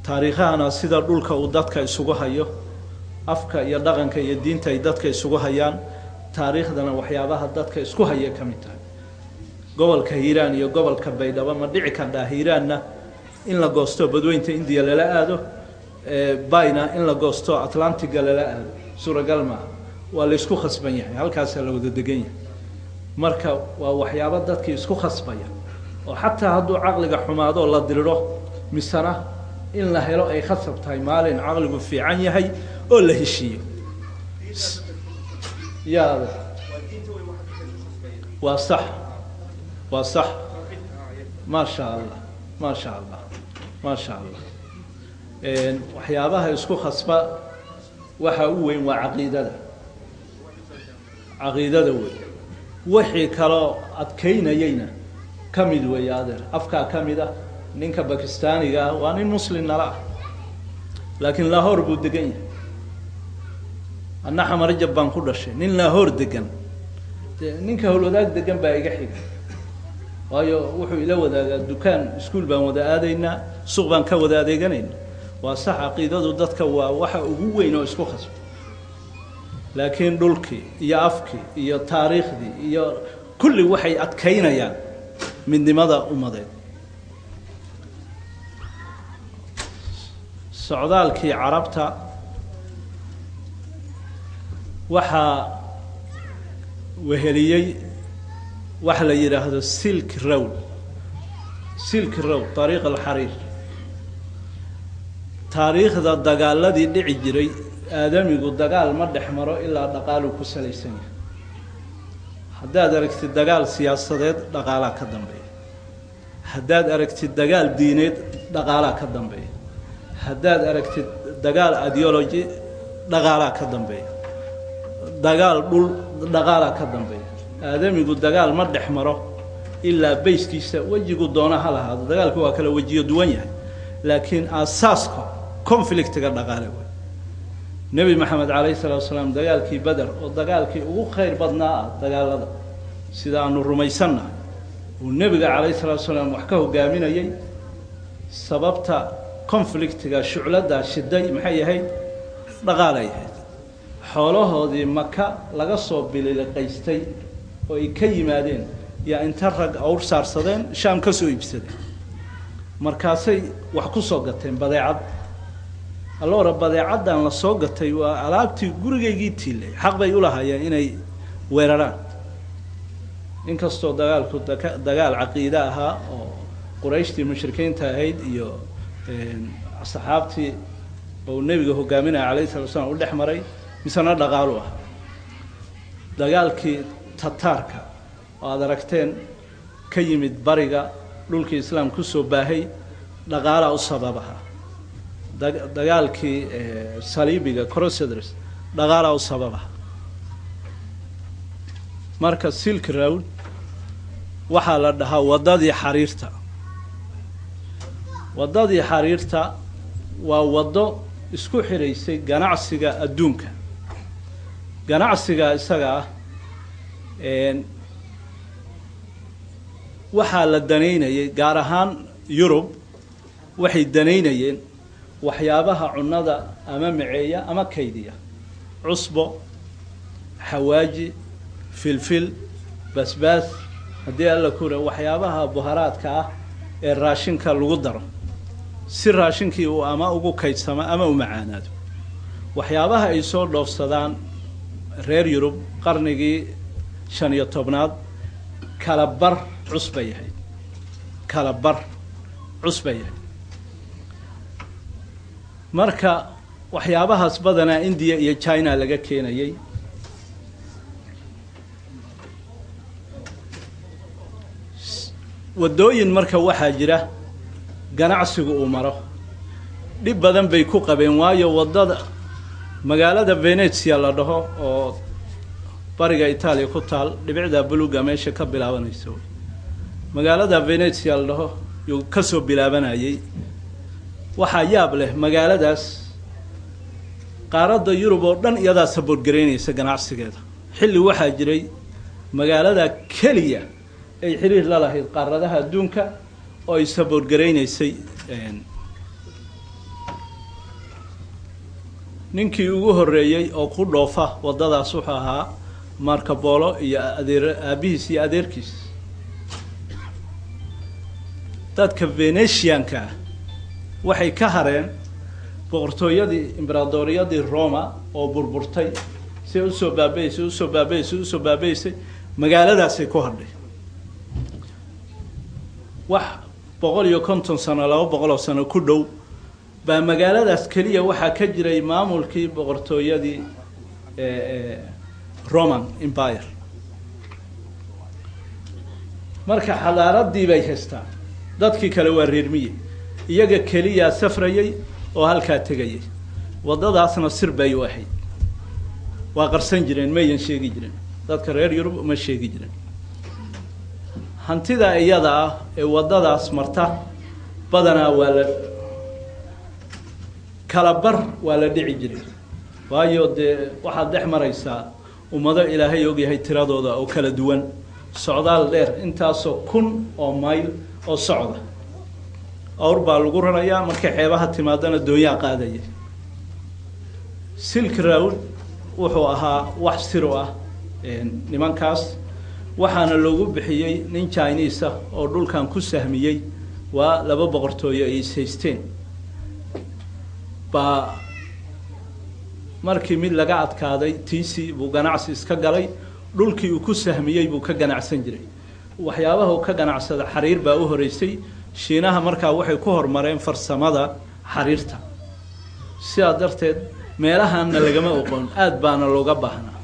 Taariikhahana sida dhulka uu dadka isugu hayo, afka iyo dhaqanka iyo diinta ay dadka isugu hayaan, taariikhdana waxyaabaha dadka isku haya ka mid tahay. Gobolka Hiiraan iyo gobolka Baydhabo ma dhici kardhaa Hiiraanna in la goosto badweynta Indiya lala aado, bayna in la goosto Atlantiga lala aado? Suuragal maaha, waa la isku khasban yahay, halkaasaa la wada degan yahay. Marka waa waxyaabo dadkii isku khasbaya, oo xataa hadduu caqliga xumaado la diriro, misena in la helo ay khasab tahay maalin caqligu fiican yahay oo la heshiiyo. Yaade waa sax, waa sax. Maa sha Allah, maa sha Allah, maa sha Allah. Waxyaabaha isku khasba waxa u weyn waa caqiidada, caqiidada wey. Wixii kaloo adkaynayeyna ka mid weeye, adeer, afkaa ka mid ah. Ninka Bakistaaniga ah waa nin muslim nala ah, laakiin Lahore buu degan yahay. Anna Xamarjab baan ku dhashay. Nin Lahore degan de ninka howlwadaag degan baa iga xiga, waayo wuxuu ila wadaagaa dukaan, iskuol baan wada aadaynaa, suuq baan ka wada adeeganayna. Waa sax, caqiidadu dadka waa waxa ugu weyn oo isku khasba, laakiin dhulkii iyo afkii iyo taariikhdii iyo kulli waxay adkaynayaan midnimada ummadeed. Socdaalkii carabta waxaa weheliyey waxa la yidhaahdo Silk Road, Silk Road, dariiq alxariir. Taariikhda dagaaladii dhici jiray, aadamigu dagaal ma dhex maro ilaa dhaqaaluu ku salaysan yahay. Haddaad aragtid dagaal siyaasadeed, dhaqaalaa ka dambeeya. Haddaad aragtid dagaal diineed, dhaqaalaa ka dambeeya. Haddaad aragtid dagaal ideology, dhaqaalaa ka dambeeya. Dagaal dhul, dhaqaalaa ka dambeeya. Aadamigu dagaal ma dhex maro ilaa bayskiisa wejigu doona ha lahaado. Dagaalku waa kala wejiyo duwan yahay, laakiin aasaaska conflictiga dhaqaale wey. Nebi Maxamed calayhi salaatu wasalaam dagaalkii Beder, oo dagaalkii ugu khayr badnaa ah dagaalada sida aanu rumaysannahay, uu nebiga calayhi salaatu wasalaam wax ka hogaaminayay, sababta conflictiga shucladdaa shiday maxay ahayd? Dhaqaalay ahayd. Xoolahoodii Maka laga soo bililiqaystay oo ay ka yimaadeen yaa inta rag awr saarsadeen Shaam ka soo iibsadeen, markaasay wax ku soo gateen badeecad. Alloora, badeecaddan la soo gatay waa alaabtii gurigaygii tiilay, xaq bay ulahaayeen inay weeraraan. Inkastoo dagaalku dagaal caqiide ahaa oo Qurayshtii mushrikiinta ahayd iyo saxaabtii oo nebiga hogaaminaya alayhi salatu slam u dhex maray, misena dhaqaalu ah. Dagaalkii Tataarka oo aada aragteen ka yimid bariga dhulkii islaam kusoo baahay, Dhaqaalaa u sababaha dagaalkii saliibiga, Crusaders, dhaqaalaa u sababaha. Marka Silk Road waxaa la dhahaa waddadii xariirta. Waddadii xariirta waa waddo isku xiraysay ganacsiga adduunka. Ganacsiga isaga ah waxaa la danaynayay, gaar ahaan Yurub waxay danaynayeen waxyaabaha cunnada ama maceeya ama kaydiya: cusbo, xawaaji, filfil, basbaas, haddii Alla kura, waxyaabaha buharaadka ah ee raashinka lagu daro si raashinkii uu ama ugu kaydsamo ama u macaanaado. Waxyaabaha ay soo dhoofsadaan reer Yurub qarnigii 15aad kala bar cusbay ahayd, kala bar cusbay ahayd. Marka waxyaabahaas badanaa Indiya iyo China laga keenayay. Waddooyin marka waxaa jira ganacsigu uu maro. Dhib badan bay ku qabeen, waayo waddada magaalada Venezia la dhaho oo bariga Itaaliya ku taal, dhibicda buluga meesha ka bilaabanaysa, magaalada Venezia la dhaho yuu kasoo bilaabanayay. Waxaa yaab leh, magaaladaas qaaradda Yurub oo dhan iyadaa saboorgaraynaysa ganacsigeeda. Xilli waxaa jiray magaalada keliya ay xiriir la lahayd qaaradaha adduunka oo ay saboorgaraynaysay. Ninkii ugu horreeyey oo ku dhoofa waddadaas wuxuu ahaa Marco Polo iyo adeer aabihiis iyo adeerkiis. Dadka Venetianka ah waxay ka hareen boqortooyadii, imberaadoriyadii Roma oo burburtay. Si usoo baabaysay, usoo baabaysay, usoo baabaysay, magaaladaasay ku hadhay wax 150 sano, 200 sano ku dhow baa magaaladaas keliya waxaa ka jiray maamulkii boqortooyadii Roman Empire. Marka xadaaradii bay haystaan, dadkii kale waa reer miyi, iyaga keliyaa safrayay oo halkaa tegayay. Waddadaasna sir bay u ahayd, waa qarsan jireen, mayan sheegi jirin dadka reer Yurub, uma sheegi jirin. Hantida iyada ah ee waddadaas marta badanaa waa la kala bar, waa la dhici jiray, waayo dee waxaad dhex maraysaa ummado Ilaahay ogyahay tiradooda oo kala duwan, socdaal dheer, intaasoo kun oo mayl oo socda. Awr baa lagu rarayaa, markay xeebaha timaadana doonyaa qaadaya. Silk Road wuxuu ahaa wax siro ah nimankaas, waxaana loogu bixiyey nin Chinese ah oo dhulkan ku sahmiyey. Waa laba boqortooyo ay is haysteen baa markii mid laga adkaaday tiisi buu ganacsi iska galay. Dhulkii uu ku sahmiyey buu ka ganacsan jiray. Waxyaabaha uu ka ganacsada xariir baa u horeysay. Shiinaha markaa waxay ku horumareen farsamada xariirta, sidaa darteed meelahaanna lagama oqoon, aada baana looga baahnaa.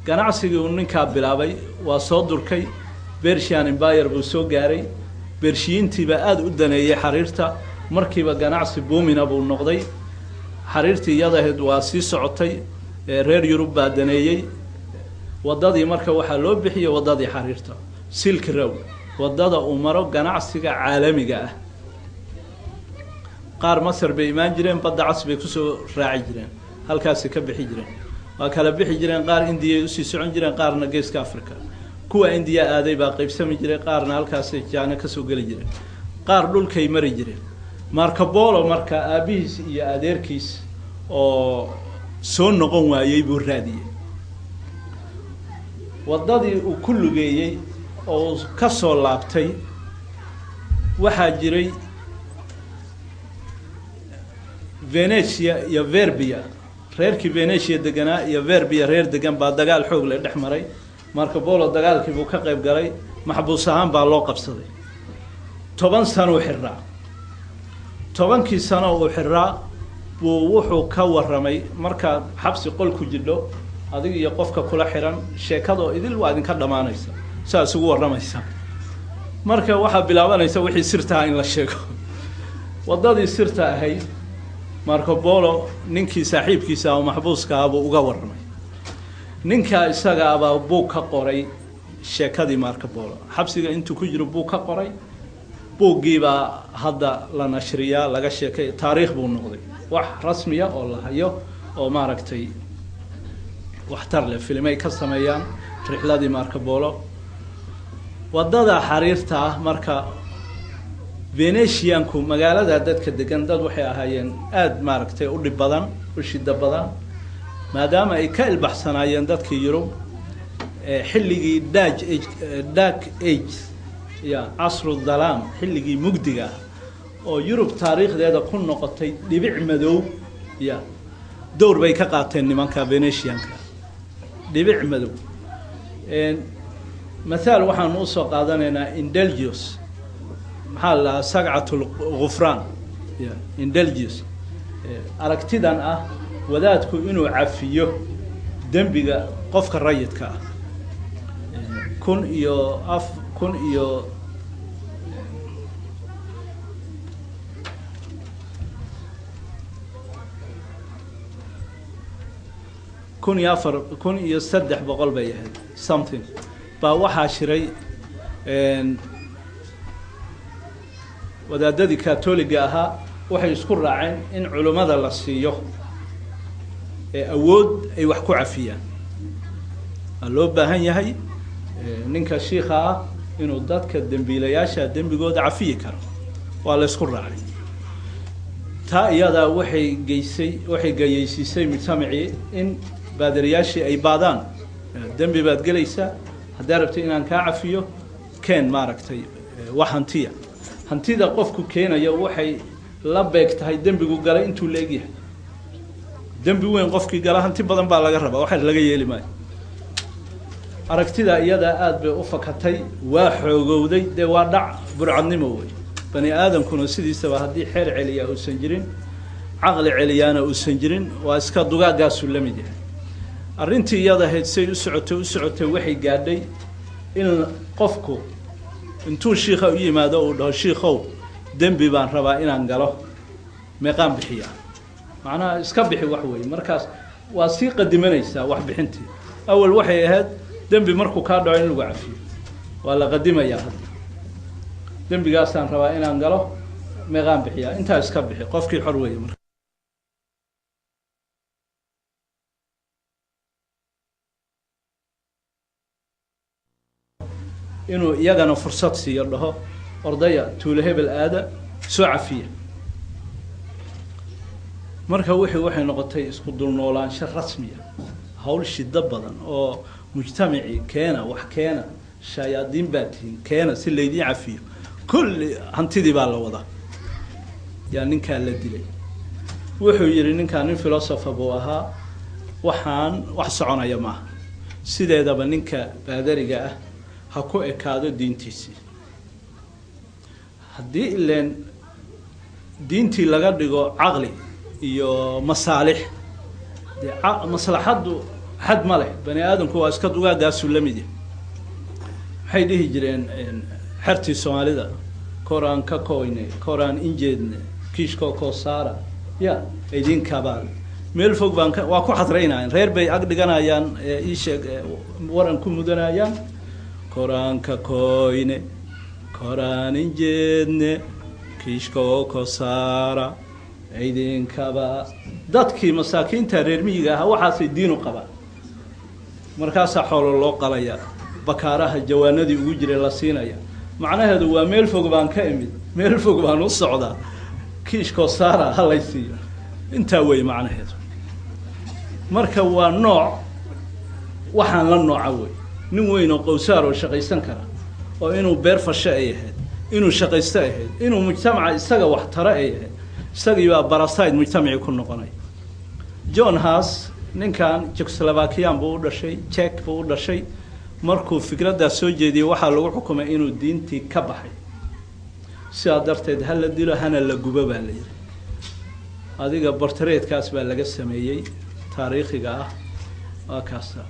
Ganacsigii uu ninkaa bilaabay waa soo durkay, Persian Empire buu soo gaaray. Bershiyiintiibaa aada u daneeyey xariirta, markiiba ganacsi booming ah buu noqday. Xariirtii iyadahayd waa sii socotay, reer Yurub baa daneeyey. Waddadii marka waxaa loo bixiyey waddadii xariirta, Silk Road, waddada uu maro ganacsiga caalamiga ah. Qaar Masar bay imaan jireen, Badda Cas bay kusoo raaci jireen, halkaasay ka bixi jireen, waa kala bixi jireen. Qaar Indiyay usii socon jireen, qaarna geeska Africa. Kuwa Indiya aaday baa qaybsami jiray, qaarna halkaasay Jaana kasoo geli jireen, qaar dhulkay mari jireen. Marco Polo marka aabihiis iyo adeerkiis oo soo noqon waayey buu raadiyey. Waddadii uu ku lugeeyey oo uu ka soo laabtay waxaa jiray Venetia iyo Verbia. Reerkii Venetia deganaa iyo Verbia reer degan baa dagaal xoog leh dhex maray. Marco Polo dagaalkii buu ka qayb galay, maxbuus ahaan baa loo qabsaday, 10 sanuu xirraa. 10kii sano uu xiraa buu wuxuu ka warramay, markaad xabsi qol ku jidho adiga iyo qofka kula xiran, sheekadoo idil waa idinka dhammaanaysa, saa isugu warramaysa. Marka waxaa bilaabanaysa wixii sirtaha in la sheego. Waddadii sirta ahayd Marco Polo ninkii saaxiibkiisa oo maxbuuska ah buu uga warramay. Ninkaa isaga abaa buug ka qoray sheekadii Marco Polo. Xabsiga intuu ku jiro buug ka qoray, buuggiibaa hadda la nashriyaa, laga sheekay, taariikh buu noqday, wax rasmiya oo la hayo oo maaragtay waxtar leh. Filimay ka sameeyaan rixladii Marco Polo. Waddada xariirta ah marka Venetianku magaalada dadka degan dad waxay ahaayeen aada maaragtay u dhib badan, u shida badan, maadaama ay ka ilbaxsanaayeen dadkii Yurub xilligii dark age ya casru dalaam, xilligii mugdiga ah oo Yurub taariikhdeeda ku noqotay dhibic madow. Ya dowr bay ka qaateen nimanka Venetianka, dhibic madow. Mathaal waxaanu usoo qaadanaynaa indulgius, maxaa la dhahaa, sagcat lghufraan. Ya indulgius, aragtidan ah wadaadku inuu cafiyo dembiga qofka rayidka ah. Kun iyo af kun iyo kun iyo afar 1300 bay ahayd something baa waxaa shiray wadaadadii katoliga ahaa. Waxay isku raaceen in culimmada la siiyo ee awood ay wax ku cafiyaan. Waa loo baahan yahay ninka shiika ah inuu dadka dembiilayaasha dembigooda cafiyi karo. Waa la isku raacay. Taa iyadaa waxay geysay, waxay gayeysiisay mujtamacii in baadariyaashii ay baadaan. Dembi baad gelaysaa, haddaa rabtay inaan kaa cafiyo keen maaragtay wax hantiya. Hantida qofku keenaya waxay la beeg tahay dembigu galay intuu la egyahay. Dembi weyn qofkii gala hanti badan baa laga rabaa, waxa laga yeeli maayo. Aragtida iyadaa aada bay u fakatay, waa xoogowday, dee waa dhac burcadnimo wey. Bani aadamkuna sidiisaba haddii xeer celiyaa uusan jirin, caqli celiyaana uusan jirin, waa iska dugaaggaasuu la mid yahay. Arrintii iyada ahayd say u socotay u socotay waxay gaadhay in qofku intuu shiikha u yimaado uu dhaho, shiikow dembi baan rabaa inaan galo, meeqaan bixiyaa? Macnaha iska bixi wax weeye. Markaas waa sii qadimanaysaa wax bixintii. Awal waxay ahayd dembi markuu kaa dhaco in lagu cafiyo, waa la qadimayaa. Hadda dembigaasaan rabaa inaan galo, meeqaan bixiyaa? Intaa iska bixi, qofkii xor weeye. Marka inuu iyagana fursad siiyo, dhaho ordaya tuulo hebel aada soo cafiya. Marka wixii waxay noqotay isku dulnoolaansho rasmiya, hawl shido badan oo mujtamacii keena wax keena, shayaadiin baa tihiin keena si laydiin cafiyo, kulli hantidii baa la wadaa. Yaa ninkaa la dilay. Wuxuu yidhi ninkaa, nin philosopher buu ahaa, waxaan wax soconaya maaha, sideedaba ninka baadariga ah ha ku ekaado diintiisii. Haddii ileen diintii laga dhigo caqli iyo masaalix, dee maslaxaddu xad ma leh, bani aadamku waa iska dugaaggaasuu la mid yahay. Maxay dhihi jireen xertii Soomaalida? Koraan ka koyne, koraan injeedne, kiishkoo koo saara ya idinkabaal meel fog baan waa ku xadraynayaan, reer bay ag dhiganayaan, iisheeg waran ku mudanayaan, koraan ka koyne, koraan injeedne, kiishkoo ko saara idinkaba. Dadkii masaakiinta reer miyiga ahaa waxaasay diinu qabaan. Markaasaa xoolo loo qalaya, bakaaraha jawaanadii ugu jiray la siinaya. Macnaheedu waa meel fog baan ka imid, meel fog baan u socdaa, kiishkoo saara ha lay siiyo, intaa wey macnaheedu. Marka waa nooc waxaan la nooca wey, nin weyn oo qowsaar oo shaqaysan kara oo inuu beer fasho ay ahayd, inuu shaqaysto ay ahayd, inuu mujtamaca isaga wax taro ay ahayd, isagii baa baraside mujtamacii ku noqonaya. John Haas ninkan Jekoslovakiyan buu u dhashay, Jek buu u dhashay. Markuu fikraddaas soo jeediyey waxaa lagu xukumay inuu diintii ka baxay, sidaa darteed ha la dilo hana la gubo baa la yidhi. Adiga bortareedkaas baa laga sameeyey taariikhiga ah, waa kaasa.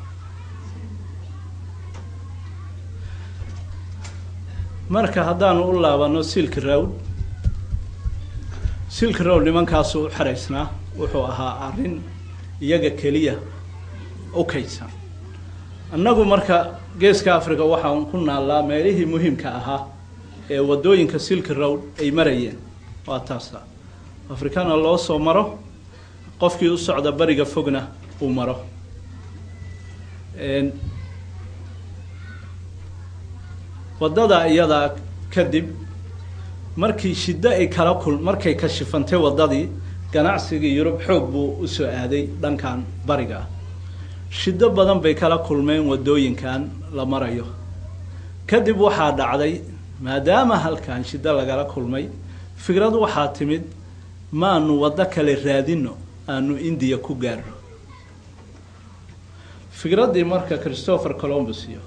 Marka haddaanu u laabano Silk Road, Silk Road nimankaasu u xeraysnaa, wuxuu ahaa arrin iyaga keliya u kaydsan. Annagu marka Geeska Africa waxaan ku naallaa meelihii muhiimka ahaa ee waddooyinka Silk Road ay marayeen. Waa taasa Afrikana loo soo maro, qofkii u socda Bariga Fogna uu maro. Waddada iyadaa kadib markii shiddo ay kala kul, markay kashifantay waddadii, ganacsigii Yurub xoog buu usoo aaday dhankan bariga. Shiddo badan bay kala kulmeen waddooyinkan la marayo. Kadib waxaa dhacday, maadaama halkan shiddo lagala kulmay, fikrad waxaa timid: maanu waddo kale raadino aanu Indiya ku gaarno? Fikraddii marka Christopher Columbus iyo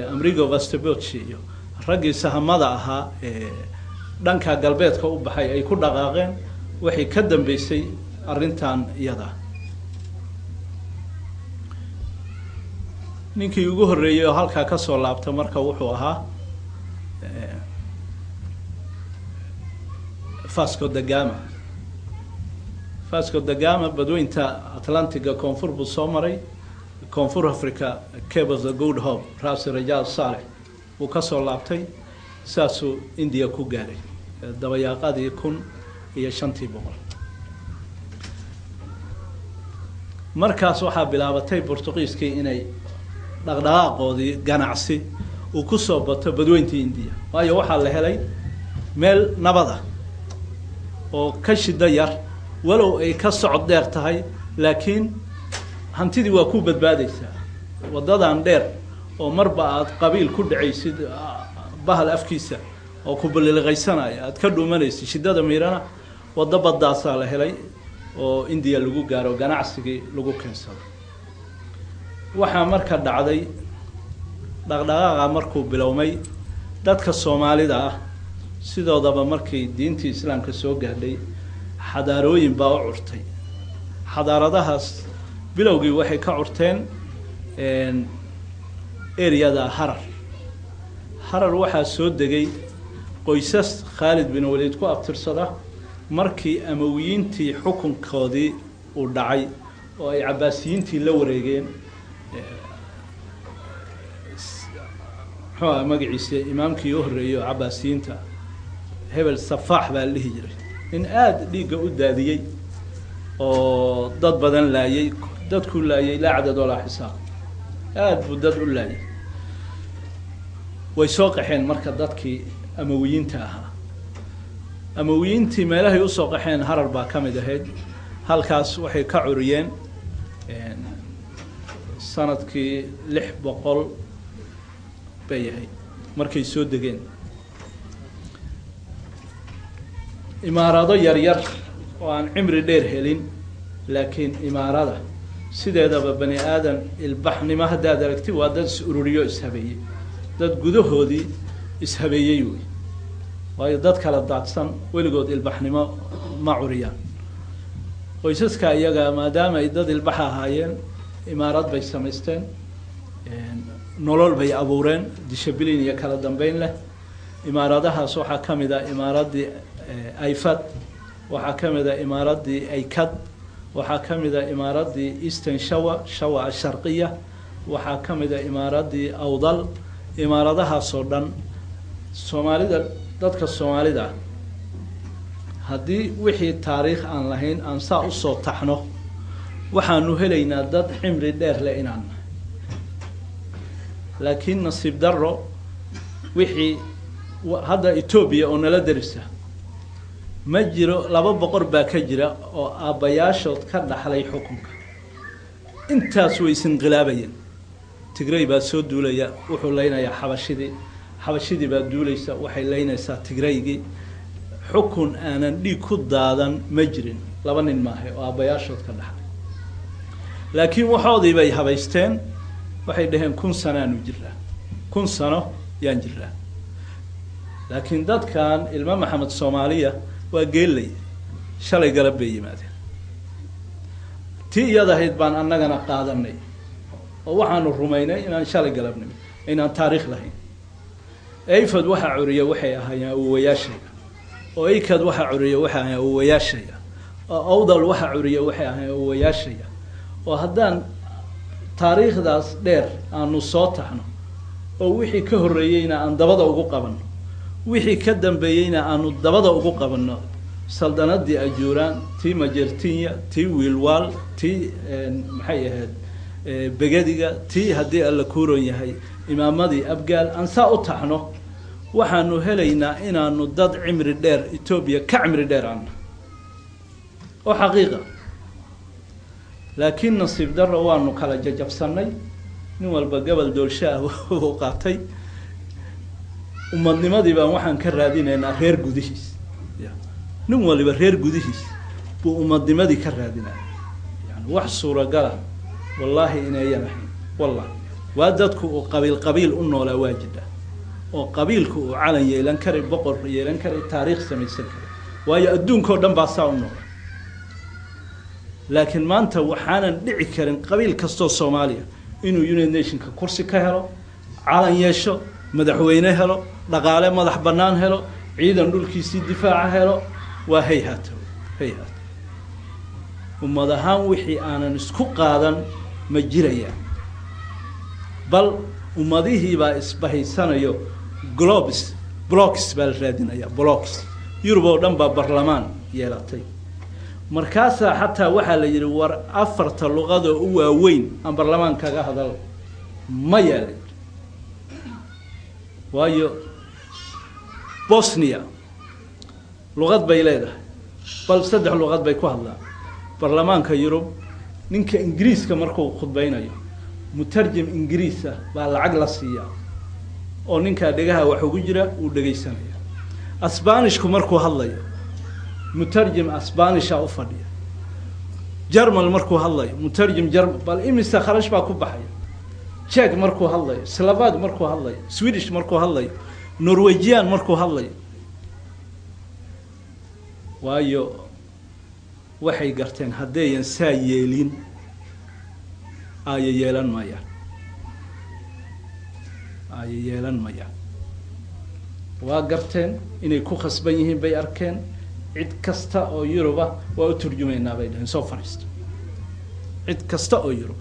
Amerigo Vespucci iyo raggii sahamada ahaa ee dhanka galbeedka u baxay ay ku dhaqaaqeen waxay ka dambeysay arrintan iyada. Ninkii ugu horreeyey oo halkaa kasoo laabta marka wuxuu ahaa Vasco da Gama. Vasco da Gama badweynta Atlantiga koonfur buu soo maray, Koonfur Africa, Cape of the Good Hope, Raasi Rajaal Saalex buu kasoo laabtay, saasuu India ku gaaray dabayaaqadii 1500. Markaas waxaa bilaabatay Bortuqiiskii inay dhaqdhaqaaqoodii ganacsi uu kusoo bato badweyntii Indiya, waayo waxaa la helay meel nabada oo ka shida yar, walow ay ka socod dheer tahay, laakiin hantidii waa ku badbaadeysaa. Waddadan dheer oo marba aada qabiil ku dhacaysid, bahal afkiisa oo ku baliliqaysanaya aada ka dhuumanaysid shidada miirana, waddo baddaasaa la helay oo Indiya lagu gaaro, ganacsigii lagu keensado. Waxaa marka dhacday dhaqdhaqaaqa markuu bilowmay, dadka Soomaalida ah sidoodaba markii diintii Islaamka soo gaadhay xadaarooyin baa u curtay. Xadaaradahaas bilowgii waxay ka curteen ereyada Harar. Harar waxaa soo degay qoysas Khaalid bin Waliid ku abtirsada markii Amawiyiintii xukunkoodii uu dhacay oo ay Cabaasiyiintii la wareegeen. Muxuu aha magaciisa imaamkii u horreeyey oo Cabaasiyiinta? Hebel Safaax baa la dhihi jiray, nin aada dhiigga u daadiyey oo dad badan laayay, dadkuu laayay laa cadad walaa xisaab, aada buu dad u laayay. Way soo qaxeen marka dadkii Amawiyiinta ahaa. Amawiyiintii meelahay usoo qaxeen Harar baa ka mid ahayd. Halkaas waxay ka curiyeen sanadkii 600 bay ahayd markay soo degeen. Imaarado yar yar oo aan cimri dheer helin, laakiin imaarada sideedaba bani aadan ilbaxnimo haddaad aragti waa dad is ururiyo, ishabeeyey, dad gudahoodii ishabeeyey wey, waayo dad kala daadsan weligood ilbaxnimo ma curiyaan. Qoysaska iyaga maadaama ay dad ilbax ahaayeen, imaarad bay samaysteen, nolol bay abuureen, dishibiliin iyo kala dambeyn leh. Imaaradahaas waxaa ka mid ah imaaraddii Ifad, waxaa ka mid ah imaaraddii Aykad, waxaa ka mid ah imaaraddii Eastern Shawa, Shawa Asharqiya, waxaa ka mid ah imaaraddii Awdal. Imaaradahaasoo dhan Soomaalida, dadka Soomaalida ah, haddii wixii taariikh aan lahayn aan saa usoo taxno, waxaanu helaynaa dad cimri dheer leh inaan nahay. Laakiin nasiib darro, wixii hadda Etoobiya oo nala derisa ma jiro, laba boqor baa ka jira oo aabbayaashood ka dhaxlay xukunka. Intaas way is-inqilaabayeen. Tigrey baa soo duulaya, wuxuu leynayaa Xabashidii. Xabashidii baa duulaysa, waxay leynaysaa Tigreygii. Xukun aanan dhiig ku daadan ma jirin, laba nin maahay oo aabbayaashood ka dhaxlay. Laakiin waxoodii bay habaysteen, waxay dhaheen 1000 sanaanu jiraa, 1000 sano yaan jiraa. Laakiin dadkan ilmo Maxamed Soomaaliya waa geellay, shalay galab bay yimaadeen. Tii iyada ahayd baan annagana qaadanay oo waxaanu rumaynay inaan shalay galabnimo, inaan taariikh lahayn. Ayfad waxaa curiya waxay ahaayeen awowayaashayga. Oo Ikad waxa curiya waxay ahayn awowayaashaya, oo Awdal waxa curiya waxay ahayn awowayaashaya. Oo haddaan taariikhdaas dheer aanu soo taxno, oo wixii ka horreeyeyna aan dabada ugu qabanno, wixii ka dambeeyeyna aanu dabada ugu qabanno, saldanadii Ajuuraan, tii Majertinya, tii Wiilwaal, tii maxay ahayd Begediga, tii haddii Alla kuuron yahay imaamadii Abgaal, aan saa u taxno, waxaanu helaynaa inaanu dad cimri dheer, Etoobiya ka cimri dheer aana, oo xaqiiqa. Laakiin nasiib darro waanu kala jajabsanay, nin walba gobol doolsho ah uu qaatay. Ummadnimadii baan waxaan ka raadinaynaa reer gudihiis. Nin waliba reer gudihiis buu ummadnimadii ka raadinaya. Yani wax suuragala wallaahi inayan ahayn. Wallahi waa dadku uu qabiil qabiil u noolaa waa jidha, oo qabiilku uu calan yeelan karay, boqor yeelan karay, taariikh samaysan karay, waayo adduunkao dhan baa saa u noola. Laakiin maanta waxaanan dhici karin qabiil kastoo Soomaaliya inuu United Nationka kursi ka helo, calan yeesho, madaxweyne helo, dhaqaale madax bannaan helo, ciidan dhulkiisii difaaca helo. Waa hayhaata, hayhaata. Ummad ahaan wixii aanan isku qaadan ma jirayaan. Bal ummadihiibaa isbahaysanayo, globes blocks baa la raadinaya, blocks. Yurub oo dhan baa barlamaan yeelatay. Markaasaa xataa waxaa la yidhi, war afarta luqadoo u waaweyn aan barlamaan kaga hadal mayaa la yidhi, waayo Bosnia luqad bay leedahay, bal saddex luqad bay ku hadlaan. Barlamaanka Yurub ninka Ingiriiska markuu khudbaynayo, mutarjim Ingiriis ah baa lacag la siiyaa, oo ninkaa dhegaha wax ugu jira uu dhegaysanaya. Asbanishku markuu hadlayo, mutarjim Asbanisha u fadhiya. Jarmal markuu hadlayo, mutarjim Jarmal. Bal imisa kharash baa ku baxaya? Jek markuu hadlayo, Slovak markuu hadlayo, Swedish markuu hadlayo, Norwegian markuu hadlayo. Waayo waxay garteen haddayan saa yeelin aaya yeelan mayaan, aaya yeelan mayaan. Waa garteen inay ku khasban yihiin bay arkeen. Cid kasta oo Yuruba waa u turjumaynaa bay dhaheen, soo fadhiisto, cid kasta oo Yuruba.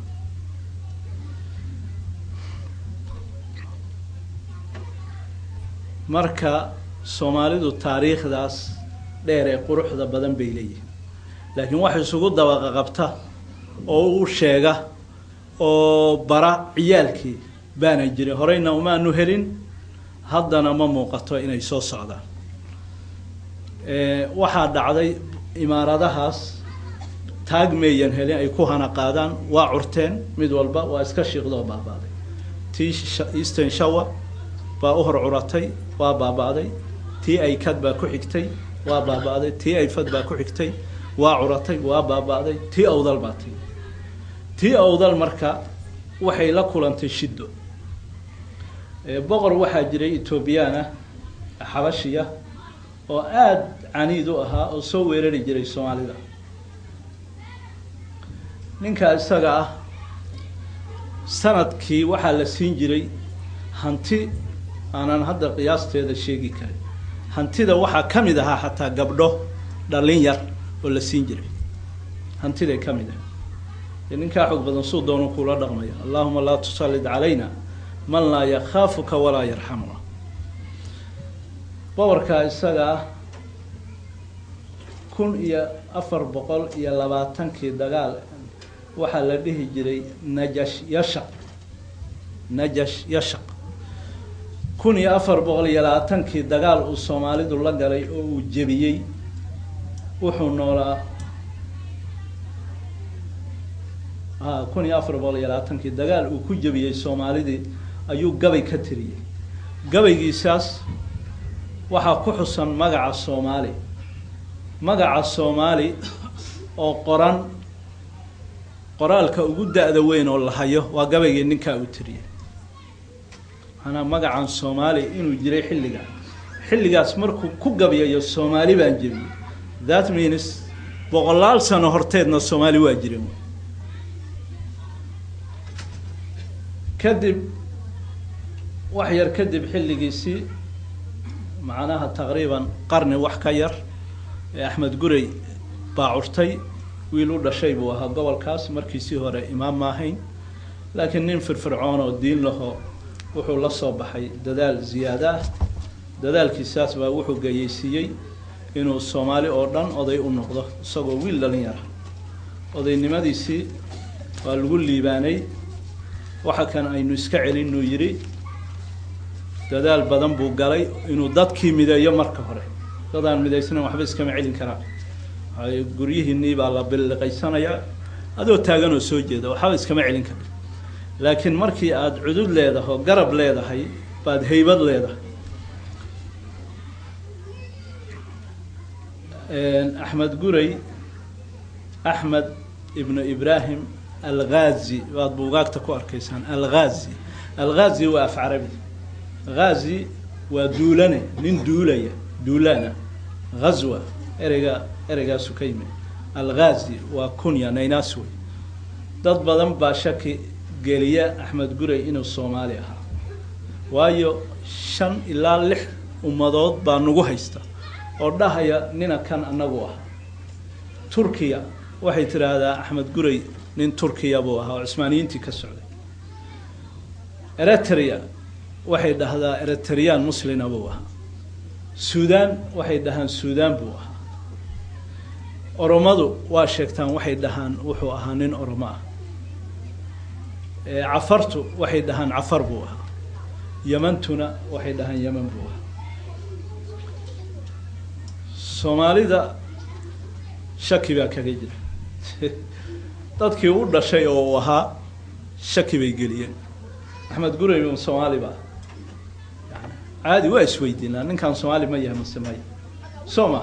Marka Soomaalidu taariikhdaas dheer ee quruxda badan bay leeyihiin, laakiin wax isugu dabaqa qabta oo u sheega oo bara ciyaalkii baana jirin. Horeyna umaanu helin, haddana ma muuqato inay soo socdaan. Waxaa dhacday imaaradahaas taag meeyan helin ay ku hana qaadaan, waa curteen, mid walba waa iska shiiqdoo baabaaday. Tii Eastern Shower baa u hor curatay, waa baaba'day. Tii Aykad baa ku xigtay, waa baaba'day. Tii Ayfad baa ku xigtay, waa curatay, waa baaba'day. Tii Awdal baa timi. Tii Awdal marka waxay la kulantay shiddo. Boqor waxaa jiray Etoobiyaan ah, Xabashiya, oo aada caniid u ahaa, oo soo weerari jiray Soomaalida. Ninkaa isaga ah sanadkii waxaa la siin jiray hanti aanan hadda qiyaasteeda sheegi karin. Hantida waxaa ka mid ahaa xataa gabdho dhalin yar oo la siin jiray, hantiday ka mid ah. Ninkaa xog badan suu doonu kula dhaqmaya. Allahuma laa tusallid calayna man laa yakhaafuka walaa yarxamuna. Boqorkaa isaga ah 1420-kii dagaal waxaa la dhihi jiray Najash Yashaq, Najash Yashaq. 1420-kii dagaal uu Soomaalidu la galay oo uu jebiyey. Wuxuu noolaa 1420-kii dagaal uu ku jebiyey Soomaalidii ayuu gabay ka tiriyey. Gabaygiisaas waxaa ku xusan magaca Soomaali, magaca Soomaali oo qoran. Qoraalka ugu da-da weyn oo la hayo waa gabaygii ninkaa uu tiriyey. Maanaa magacan Soomaali inuu jiray xilligaa. Xilligaas markuu ku gabayayo Soomaali baan jebiyey, that means boqolaal sano horteedna Soomaali waa jireen. Kadib wax yar kadib xilligiisii Macnaha taqriiban qarni wax ka yar Axmed Gurey baa curtay. Wiil u dhashay buu ahaa gobolkaas, markiisii hore imaam ma ahayn, laakiin nin firfircoon oo diin laho wuxuu la soo baxay dadaal ziyaada ah. Dadaalkiisaas baa wuxuu gayeysiiyey inuu Soomaali oo dhan oday u noqdo isagoo wiil dhalinyara. Odaynimadiisii waa lagu liibaanay. Waxa kan aynu iska celinuu yidhi. Dadaal badan buu galay inuu dadkii mideeyo. Marka hore dadaan midaysnayn waxba iskama celin karaan. Guryihiinii baa la billiqaysanayaa adoo taagan oo soo jeeda, waxba iskama celin karin. Laakiin markii aada cudud leedahay oo garab leedahay baad haybad leedahay. Axmed Gurey, Axmed ibnu Ibrahim Alghazi baad buugaagta ku arkaysaan. Alghazi, Alghazi waa af Carabi. Ghazi waa duulane, nin duulaya, duulaana, ghazwa ereyga, ereygaasu ka yimid. Alghazi waa kunya, naynaas wey. Dad badan baa shaki geliya Axmed Gurey inuu Soomaali ahaa, waayo 5 ilaa 6 ummadood baa nagu haysta oo dhahaya nina kan anagu ah. Turkiya waxay tidhaahdaa Axmed Gurey nin Turkiya buu ahaa oo Cusmaaniyiintii ka socday. Eritrea waxay dhahdaa Eritreyaan muslina buu ahaa. Suudaan waxay dhahaan Suudaan buu ahaa. Oromadu waa sheegtaan, waxay dhahaan wuxuu ahaa nin Oromo ah. Cafartu waxay dhahaan Cafar buu ahaa. Yamantuna waxay dhahaan Yeman buu ahaa. Soomaalida shaki baa kaga jira. Dadkii u dhashay oo uu ahaa shaki bay geliyeen. Axmed Gurey un Soomaali ba yani caadi waa isweydiinaa, ninkan Soomaali ma yahay mase maya? Soo ma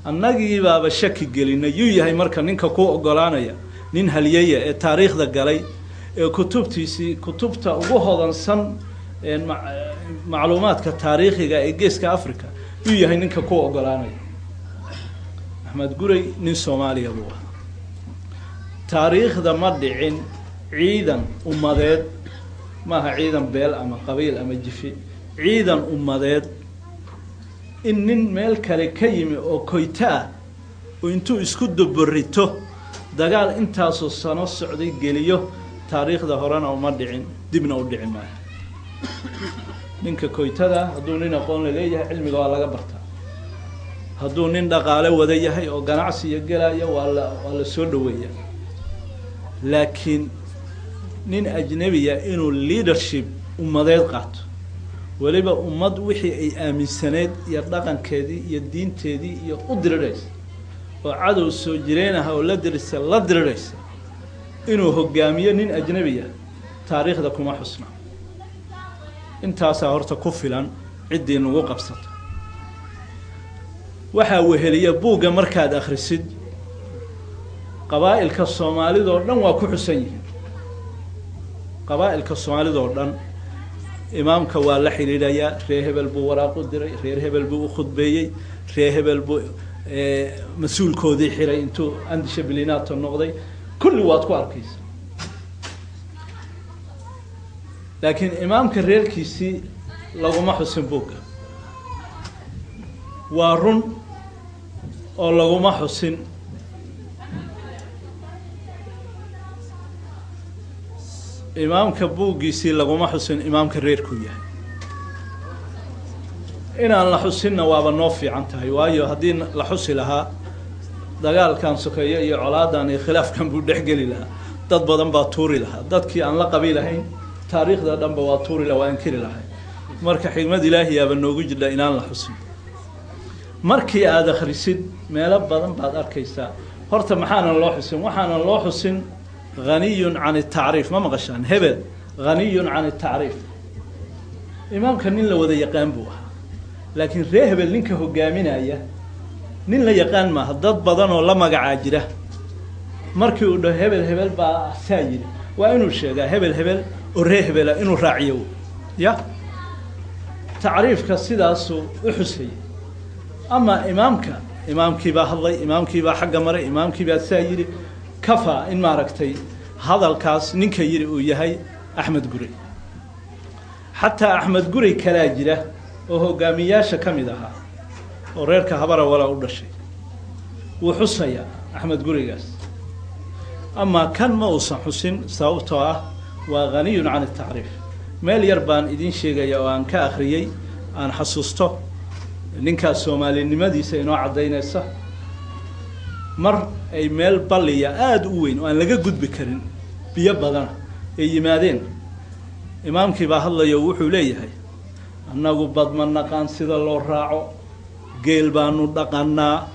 annagii baaba shaki gelinay yuu yahay? Marka ninka ku ogolaanaya nin halyeya ee taariikhda galay ee kutubtiisii kutubta ugu hodansan macluumaadka taariikhiga ee Geeska Africa yuu yahay ninka ku ogolaanaya? Axmed Gurey nin Soomaaliya buu ahaa. Taariikhda ma dhicin ciidan ummadeed, maaha ciidan beel ama qabiil ama jifi, ciidan ummadeed in nin meel kale ka yimi oo koyto ah oo intuu isku duburito dagaal intaasoo sano socday geliyo. Taariikhda horena uma dhicin, dibna u dhici maayo. Ninka koytada hadduu nin aqoon la leeyahay, cilmiga waa laga bartaa. Hadduu nin dhaqaale wada yahay oo ganacsiya gelaya, waa la soo dhaweeya. Laakiin nin ajnebiya inuu leadership ummadeed qaato, weliba ummad wixii ay aaminsaneyd iyo dhaqankeedii iyo diinteedii iyo u diriraysa oo cadow soo jireenaha oo la dirisa la diriraysa, inuu hogaamiyo nin ajnebiya, taariikhda kuma xusna. Intaasaa horta ku filan ciddii nagu qabsato. Waxaa weheliya buugga markaad akhrisid, qabaa'ilka Soomaalidoo dhan waa ku xusan yihiin. Qabaa'ilka Soomaalidoo dhan imaamka waa la xidhiidhayaa. Reer hebel buu waraaq u diray, reer hebel buu u khudbeeyey, reer hebel buu mas-uulkoodii xiray intuu andisha bilinato noqday. Kulli waad ku arkaysa. Laakiin imaamka reerkiisii laguma xusin buugga. Waa run oo laguma xusin. Imaamka buuggiisii laguma xusin imaamka reerkuu yahay. Inaan la xusinna waaba noo fiican tahay, waayo haddii la xusi lahaa dagaalkan sokeeyo iyo colaadan iyo khilaafkan buu dhex geli lahaa, dad badan baa tuuri lahaa, dadkii aan la qabi lahayn taariikhda dhanba waa tuuri laha, waa inkiri lahay. Marka xikmad ilaahiyaaba noogu jidha inaan la xusin. Markii aada akhrisid meelo badan baad arkaysaa. Horta maxaanan loo xusin? Waxaanan loo xusin haniyun can itacriif. Ma maqashaan hebel haniyun can itacriif? Imaamka nin la wada yaqaan buu ahaa, laakiin ree hebel ninka hogaaminaya nin la yaqaan maaha. Dad badan oo la magacaa jira. Markii uu dhaho hebel hebel baa saa yidhi, waa inuu sheegaa hebel hebel oo ree hebela inuu raaciyo. Ya tacriifka sidaasuu u xusayay. Ama imaamka, imaamkii baa hadlay, imaamkii baa xagga maray, imaamkii baa saa yidhi, kafa in maaragtay hadalkaas ninka yidhi uu yahay Axmed Gurey. Xataa Axmed Gurey kalaa jira. Oo hogaamiyaasha ka mid ahaa oo reerka Habarawala u dhashay wuu xusayaa Axmed Gurigaas. Amaa kan ma uusan xusin, sababtoo ah waa ghaniyun can atacriif. Meel yar baan idiin sheegaya oo aan ka akhriyey, aan xasuusto ninkaas soomaalinimadiisa inoo caddaynaysa. Mar ay meel balliya aada u weyn oo aan laga gudbi karin, biyo badana ay yimaadeen, imaamkii baa hadlaya oo wuxuu leeyahay: "Annagu bad ma naqaan sida loo raaco, geel baanu dhaqanaa."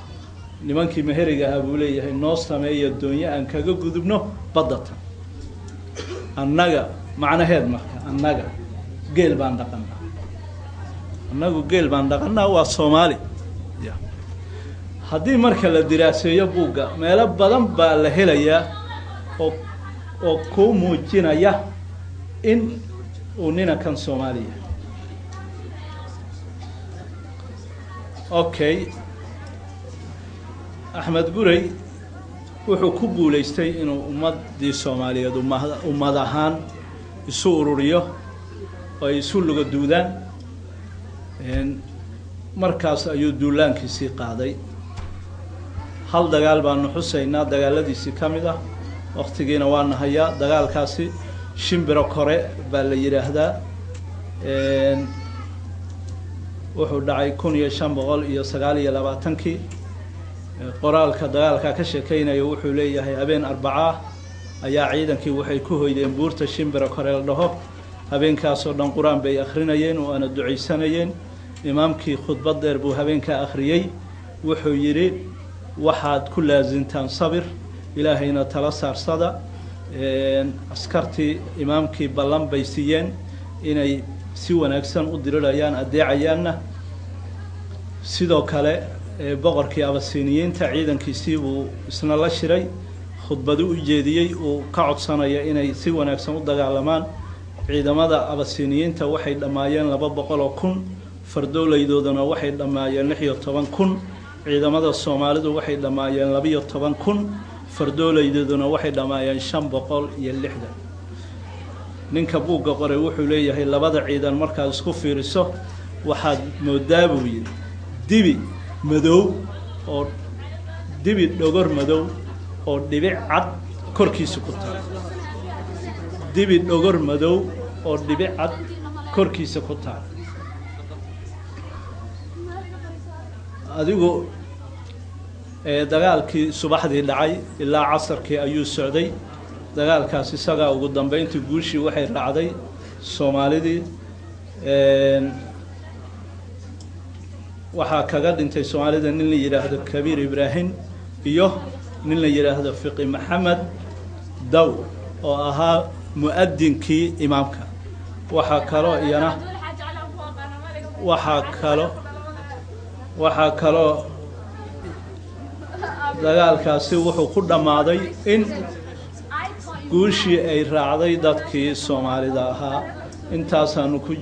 Nimankii meheriga ahaa buu leeyahay: "Noo sameeya doonyo aan kaga gudubno badda tan." Annaga macnaheed marka, annaga geel baan dhaqanaa, annagu geel baan dhaqanaa, waa Soomaali ya. Haddii marka la diraaseeyo buugga, meelo badan baa la helayaa oo kuu muujinaya in uu ninankan Soomaaliya. Okay, Axmed Gurey wuxuu ku guulaystay inuu ummaddii Soomaaliyeed ummad ahaan isu ururiyo oo ay isu luga duudaan. Markaas ayuu duulaankiisii qaaday. Hal dagaal baanu xusaynaa dagaaladiisii ka mid ah, waktigiina waana hayaa. Dagaalkaasi Shimbiro Kore baa la yidhaahdaa. Wuxuu dhacay 1529-kii. Qoraalka dagaalkaa ka sheekeynaya wuxuu leeyahay: habeen Arbacaa ayaa ciidankii waxay ku hoydeen buurta Shimbiro Kore la dhaho. Habeenkaasoo dhan Qur-aan bay akrinayeen oo aana ducaysanayeen. Imaamkii khudbad dheer buu habeenkaa akhriyey. Wuxuu yidhi: "Waxaad ku laasintaan sabir, Ilaahayna tala saarsada." Askartii imaamkii ballan bay siiyeen inay si wanaagsan u dirirayaan, adeecayaanna. Sidoo kale boqorkii Abasiniyiinta ciidankiisii buu isna la shiray, khudbadu u jeediyey uu ka codsanaya inay si wanaagsan u dagaalamaan. Ciidamada Abasiniyiinta waxay dhammaayeen 200,000, fardoolaydoodana waxay dhammaayeen 16,000. Ciidamada Soomaalidu waxay dhammaayeen 12,000, fardoolaydooduna waxay dhammaayeen 560. Ninka buugga qoray wuxuu leeyahay: labada ciidan markaad isku fiiriso, waxaad moodaa, buu yidhi, dibi madow oo dibi dhogor madow oo dhibic cad korkiisa ku taal, dibi dhogor madow oo dhibic cad korkiisa ku taal. Adigu dagaalkii subaxdii dhacay ilaa casarkii ayuu socday dagaalkaas isagaa. Ugu dambeyntii guushii waxay raacday Soomaalidii. Waxaa kaga dhintay Soomaalida nin la yidhaahdo Kabiir Ibraahim iyo nin la yidhaahdo Fiqi Maxamed Daw oo ahaa mu-adinkii imaamka. Waxaa kaloo iyana waxaa kaloo dagaalkaasi wuxuu ku dhammaaday in guushii ay raacday dadkii Soomaalida ahaa. Intaasaanu ku